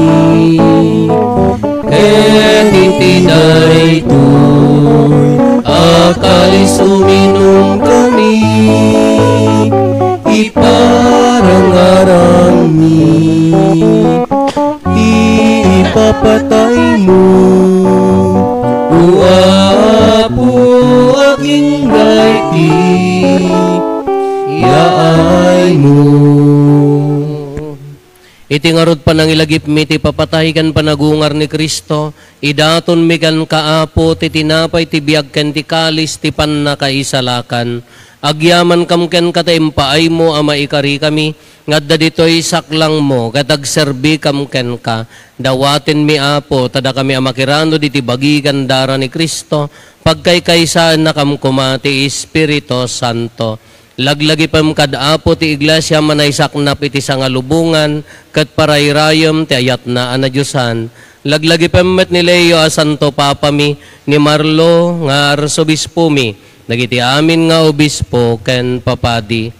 ken iti daytoy a kalis uminumkami, iparangaranmi ti ipapataymo, O Apo, agingga iti yaaymo. Iti ngarud panangilagipmi ti papatay ken panagungar ni Cristo, idatonmi kenka, Apo, ti tinapay ti biag ken ti kalis ti pannakaisalakan. Agyamankam kenka ta impaaymo a maikarikami nga adda ditoy saklangmo ket agserbikam kenka. Dawatenmi, Apo, ta dakami a makiranod iti bagi ken dara ni Cristo, pagkaykaysaennakam koma ti Espiritu Santo. Laglagipem kad Apo ti Iglesia a manaysaknap iti sangalubongan ket parayrayem ti ayatna a nadiosan. Laglagipem met ni Leo a Santo Papami, ni Marlo nga Arsobispomi, dagiti amin nga obispo ken papadi.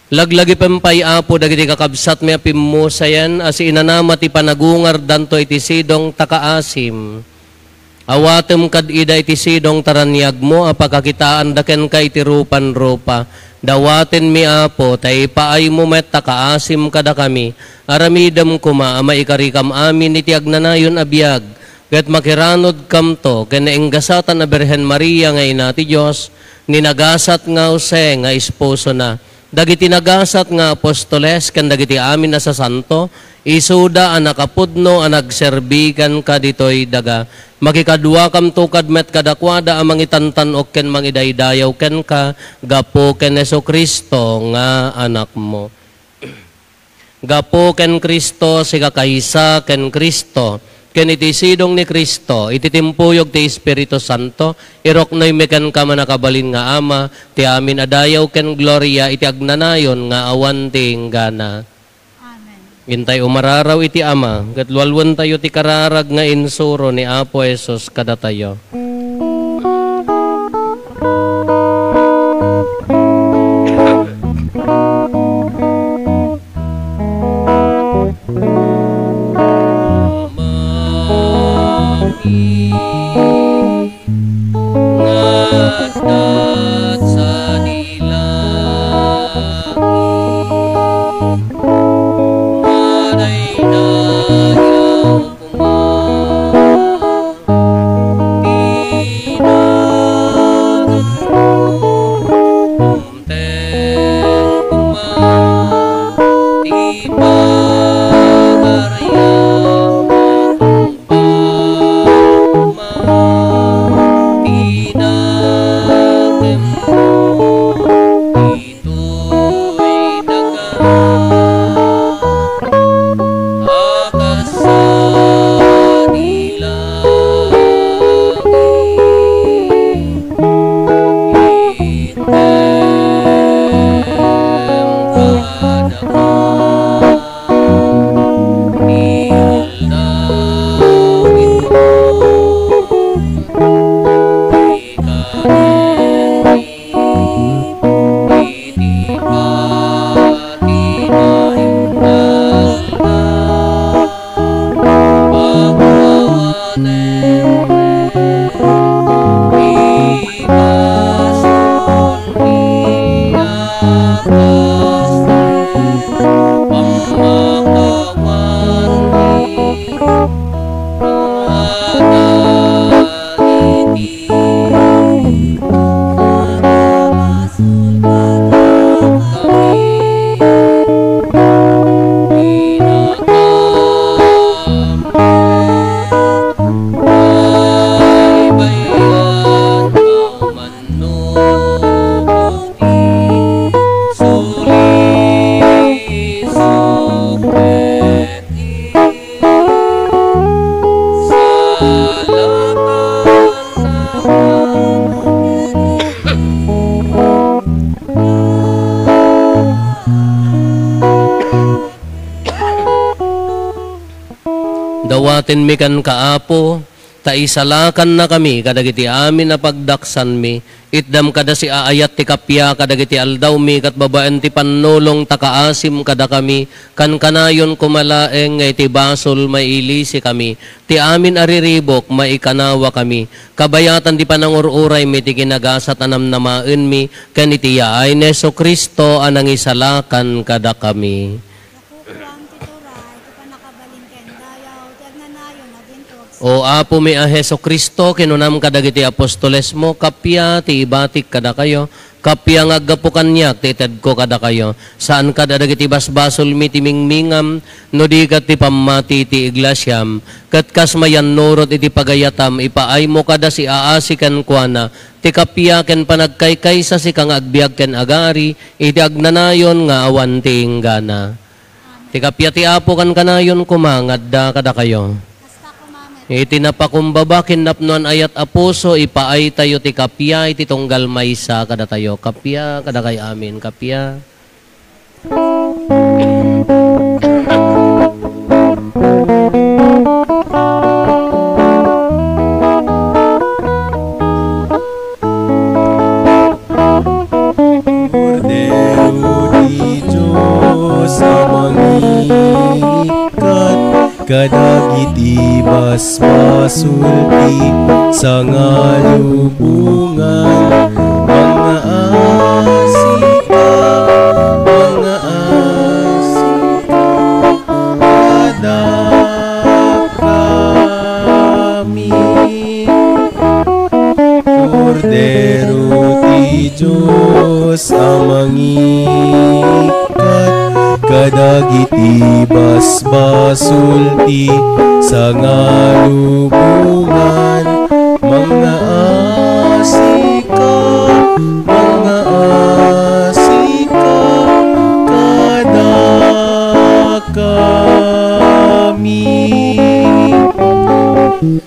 Laglagipem pay, Apo, dagiti kakabsatmi a pimmusayen a siinanama ti panagungardanto iti sidong ta kaasim. Awatem kad ida iti sidong ta raniagmo a pakakitaanda kenka iti rupan-rupa. Dawatenmi, Apo, ta ipaaymo met ta kaasim kadakami. Aramidem koma a maikarikam amin iti agnanayon a biag, ket makiranodkamto ken naenggasatan a Birhen Maria nga ina ti Dios, ni nagasat nga Jose nga esposona, dagiti nagasat nga apostoles ken dagiti amin a sasanto, isuda a nakapudno a nagserbi kenka ditoy daga. Makikaduakamto kad met kadakuada a mangitantan-ok ken mangidaydayaw kenka gapu ken Jesu-Cristo nga Anakmo. Gapu ken Cristo, sikakaysa ken Cristo, ken iti sidong ni Cristo, iti timpuyog ti Espiritu Santo, iruknoymi kenka, mannakabalin nga Ama, ti amin a dayaw ken gloria iti agnanayon nga awan ti inggana. Amen. Intay umararaw iti Ama, ket lualuentayo ti kararag nga insuro ni Apo Jesus kadatayo. Dawatenmi kenka, Apo, Ta isalakannakami kadagiti amin a pagdaksanmi. Itdam kada siaayat ti kappia kadagiti aldawmi ket babaen ti pannulong ta kaasim kadakami, kankanayon koma laeng nga iti basol mailisikami. Ti amin a riribuk, maikanawakami. Kabayatan ti panangur-uraymi ti kinagasat a namnamaenmi, ken iti yaay ni Jesu-Cristo a nangisalakan kadakami. Nakukuam ti turay, ti pannakabalin ken dayaw, ti agnanayon, agintug. O Apomi a Jesu-Cristo, kinunam kadagiti apostolesmo, kappia ti ibatik kadakayo, kappia nga aggapu kaniak ti itedko kadakayo. Saan kad a dagiti basbasolmi ti mingmingam, no di ket ti pammati ti iglesiam. Ket kas mayannurot iti pagayatam, ipaaymo kada siaasi kenkuana, ti kappia ken panagkaykaysa sika nga agbiag ken agari, iti agnanayon nga awan ti inggana. Ti kappia ti Apo kankanayon koma nga adda kadakayo. Iti napakumbaba ken napnoan ayat a puso, ipaaytayo ti kappia iti tunggal maysa kadatayo. Kappia kadakay amin, kappia. Kordero ti Dios a mangikkat kadagiti basbasol ti sangalubongan, mangngaasika, mangngaasika kadakami. Kordero ti Dios a mangikkat kadagiti basbasol ti sangalubongan, mangngaasika, mangngaasika kadakami.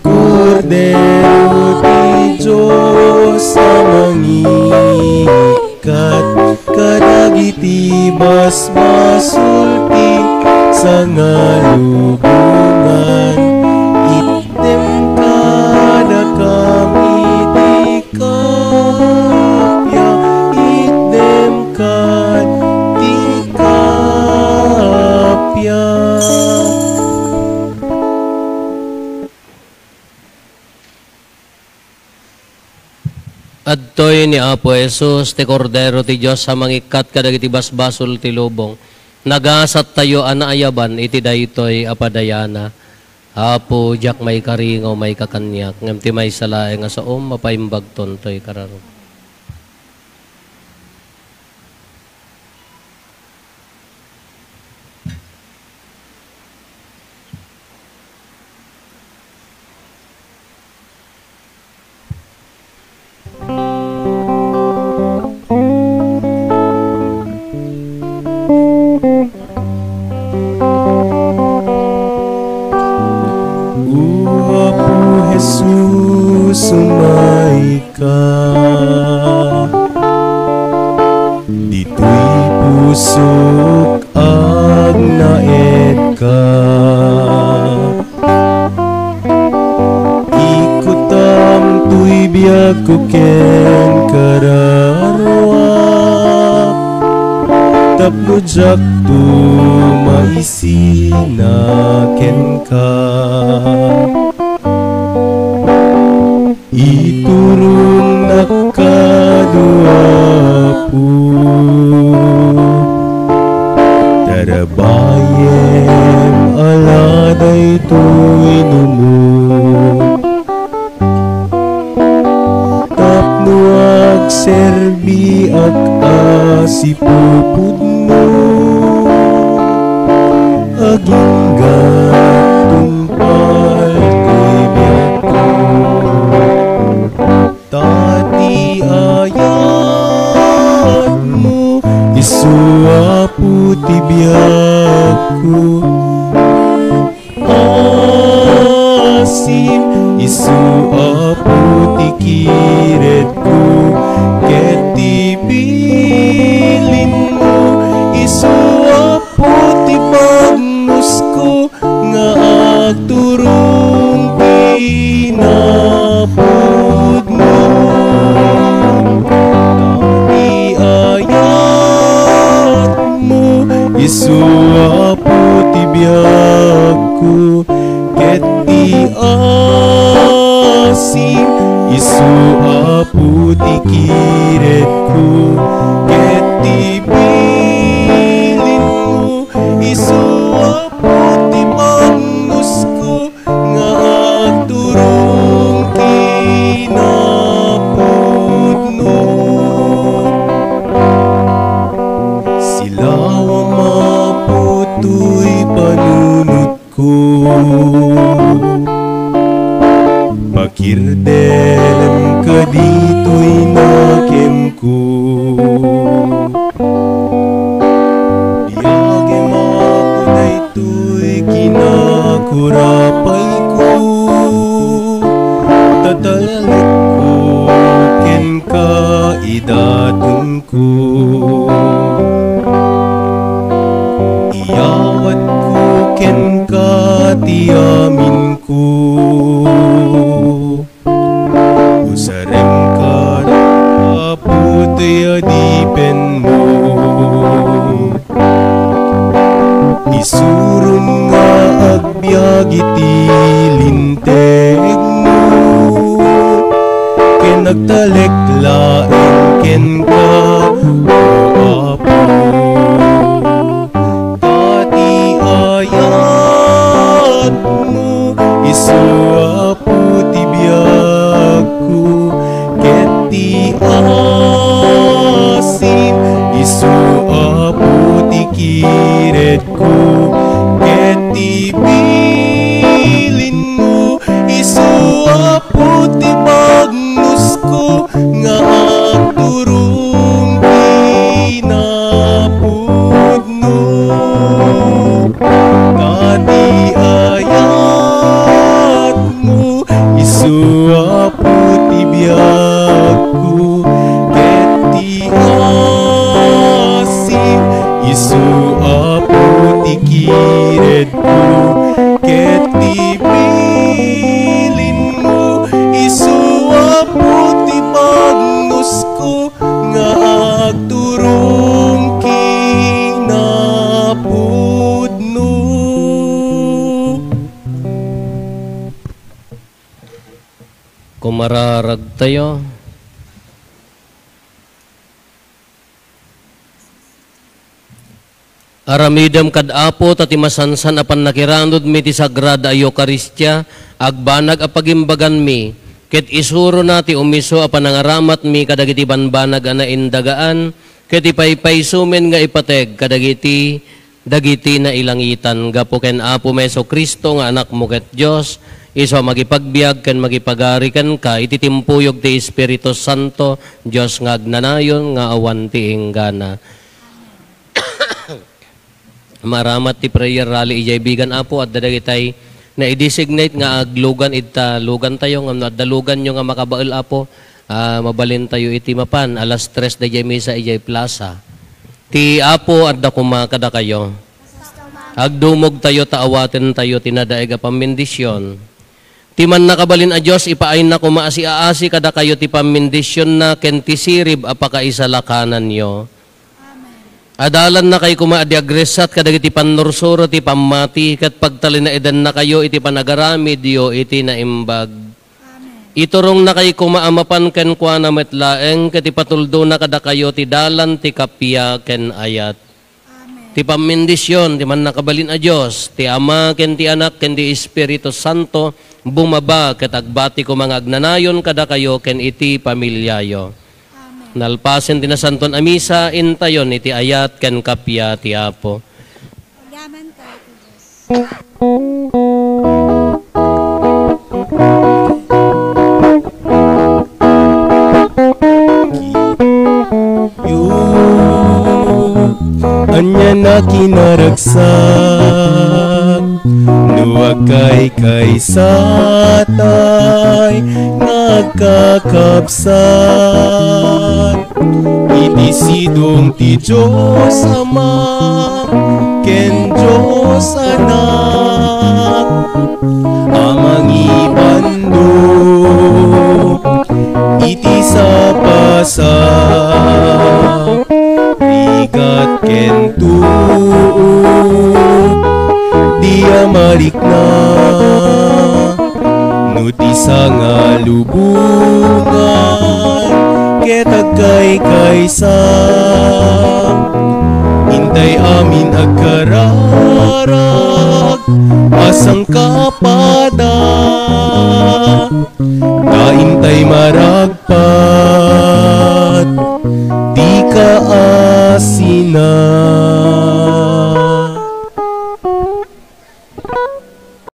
Kordero ti Dios a mangikkat kadagiti basbasol ti sangalubongan, itdem kadakami ti kappia, itdem kad ti kappia. Adtoy ni Apo Jesus, ti Kordero ti Dios a mangikkat kadagiti basbasol ti lubong. Nagasattayo a naayaban iti daytoy a padayana. Apo, diak maikaringaw maikakaniak, ngem ti maysa laeng a saom, mapaimbagton toy kararag. O Apo Jesus, umayka. Ditoy pusok agnaedka. Ikutam toy biagko ken kararuak, tapno diakto maisina kenka. Iturongnak kano, Apo, tarabayem a la daytoy numo, tapno agserbiak a sipupudmo, agingga tungpal toy biagko. Ta ti ayatmo, isu Apo ti biagko. Asim, isu Apo ti kiredko, ket ti bilinmo, isu Apo ti bagnusko, nga agturong ti Apo ti kiredko, ket ti bilinmo, isu Apo ti bagnusko, nga agturong kinapudno. Silawam, Apo, toy panunotko. Pakirdem kaditoy nakemko. Biagem, Apo, daytoy kinakurapayko. Tatalekko kenka, idatongko. Iyawatko kenka ti aminko. Usarem kada Apo ti adipenmo. Isurom nga agbiag iti lintegmo, ken agtalek laeng kenka, O Apo. Ta ti ayatmo, isu Apo ti biagko, ket ti asim, isu Apo ti kiredko, ket ti bilinmo, isu Apo ti bagnusko, nga agturong kinapudno. Ta ti ayatmo, isu Apo ti biagko, ket ti asim, isu Apo ti kiredko, ket ti bilinmo, isu Apo ti bagnusko, nga agturong kinapudno. Kumararagtayo. Aramidem kad Apo, ta ti masansan a pannakiranudmi ti Sagrada a Eukaristia, agbanag a pagimbaganmi, ket isurona ti umiso a panangaramatmi kadagiti banbanag a naindagaan, ket ipaypaysomen nga ipateg kadagiti, dagiti nailangitan. Gapu ken Apomi Jesu-Cristo nga Anakmo ket Dios, isu a makipagbiag ken makipagari kenka iti timpuyog ti Espiritu Santo, Dios nga agnanayon nga awan ti inggana. Maaramat ti prayer rally idiay bigan, Apo, adda dagitay nai-designate nga aglugan ita lugantayo, ngem no adda luganyo nga makabael, Apo, ah, mabalintayo iti mapan alas tres daydiay misa idiay plaza. Ti Apo adda koma kadakayo. Agdumogtayo ta awatentayo ti nadaig a pammendision. Ti Mannakabalin a Dios, ipaayna koma a siaasi kadakayo ti pammendisionna ken ti sirib a pakaisalakananyo. Amen. Adalannakayo koma a di agressat kadagiti pannursuro ti pammati, ket pagtalinaedannakayo iti panagaramidyo iti naimbag. Amen. Iturongnakayo koma a mapan kenkuana met laeng, ket ipatuldona kadakayo ti dalan ti kappia ken ayat. Amen. Ti pammendision ti Mannakabalin a Dios, ti Ama, ken ti Anak, ken ti Espiritu Santo, bumaba ket agbati koma nga agnanayon kadakayo ken iti familiayo. Amen. Nalpasen ti Nasantoan a Misa, intayon iti ayat ken kappia ti Apo. Agyamankami, Dios. Yo, ania a kinaragsak, no agkaykaysatay nga agkakabsat iti sidong ti Dios Ama ken Dios Anak a mangibandok iti sapasao, rigat ken tuok, di a marikna no ti sangalubongan. kaysa intay amin agkararag a sangkapada. Ta intay maragpat ti kaasina.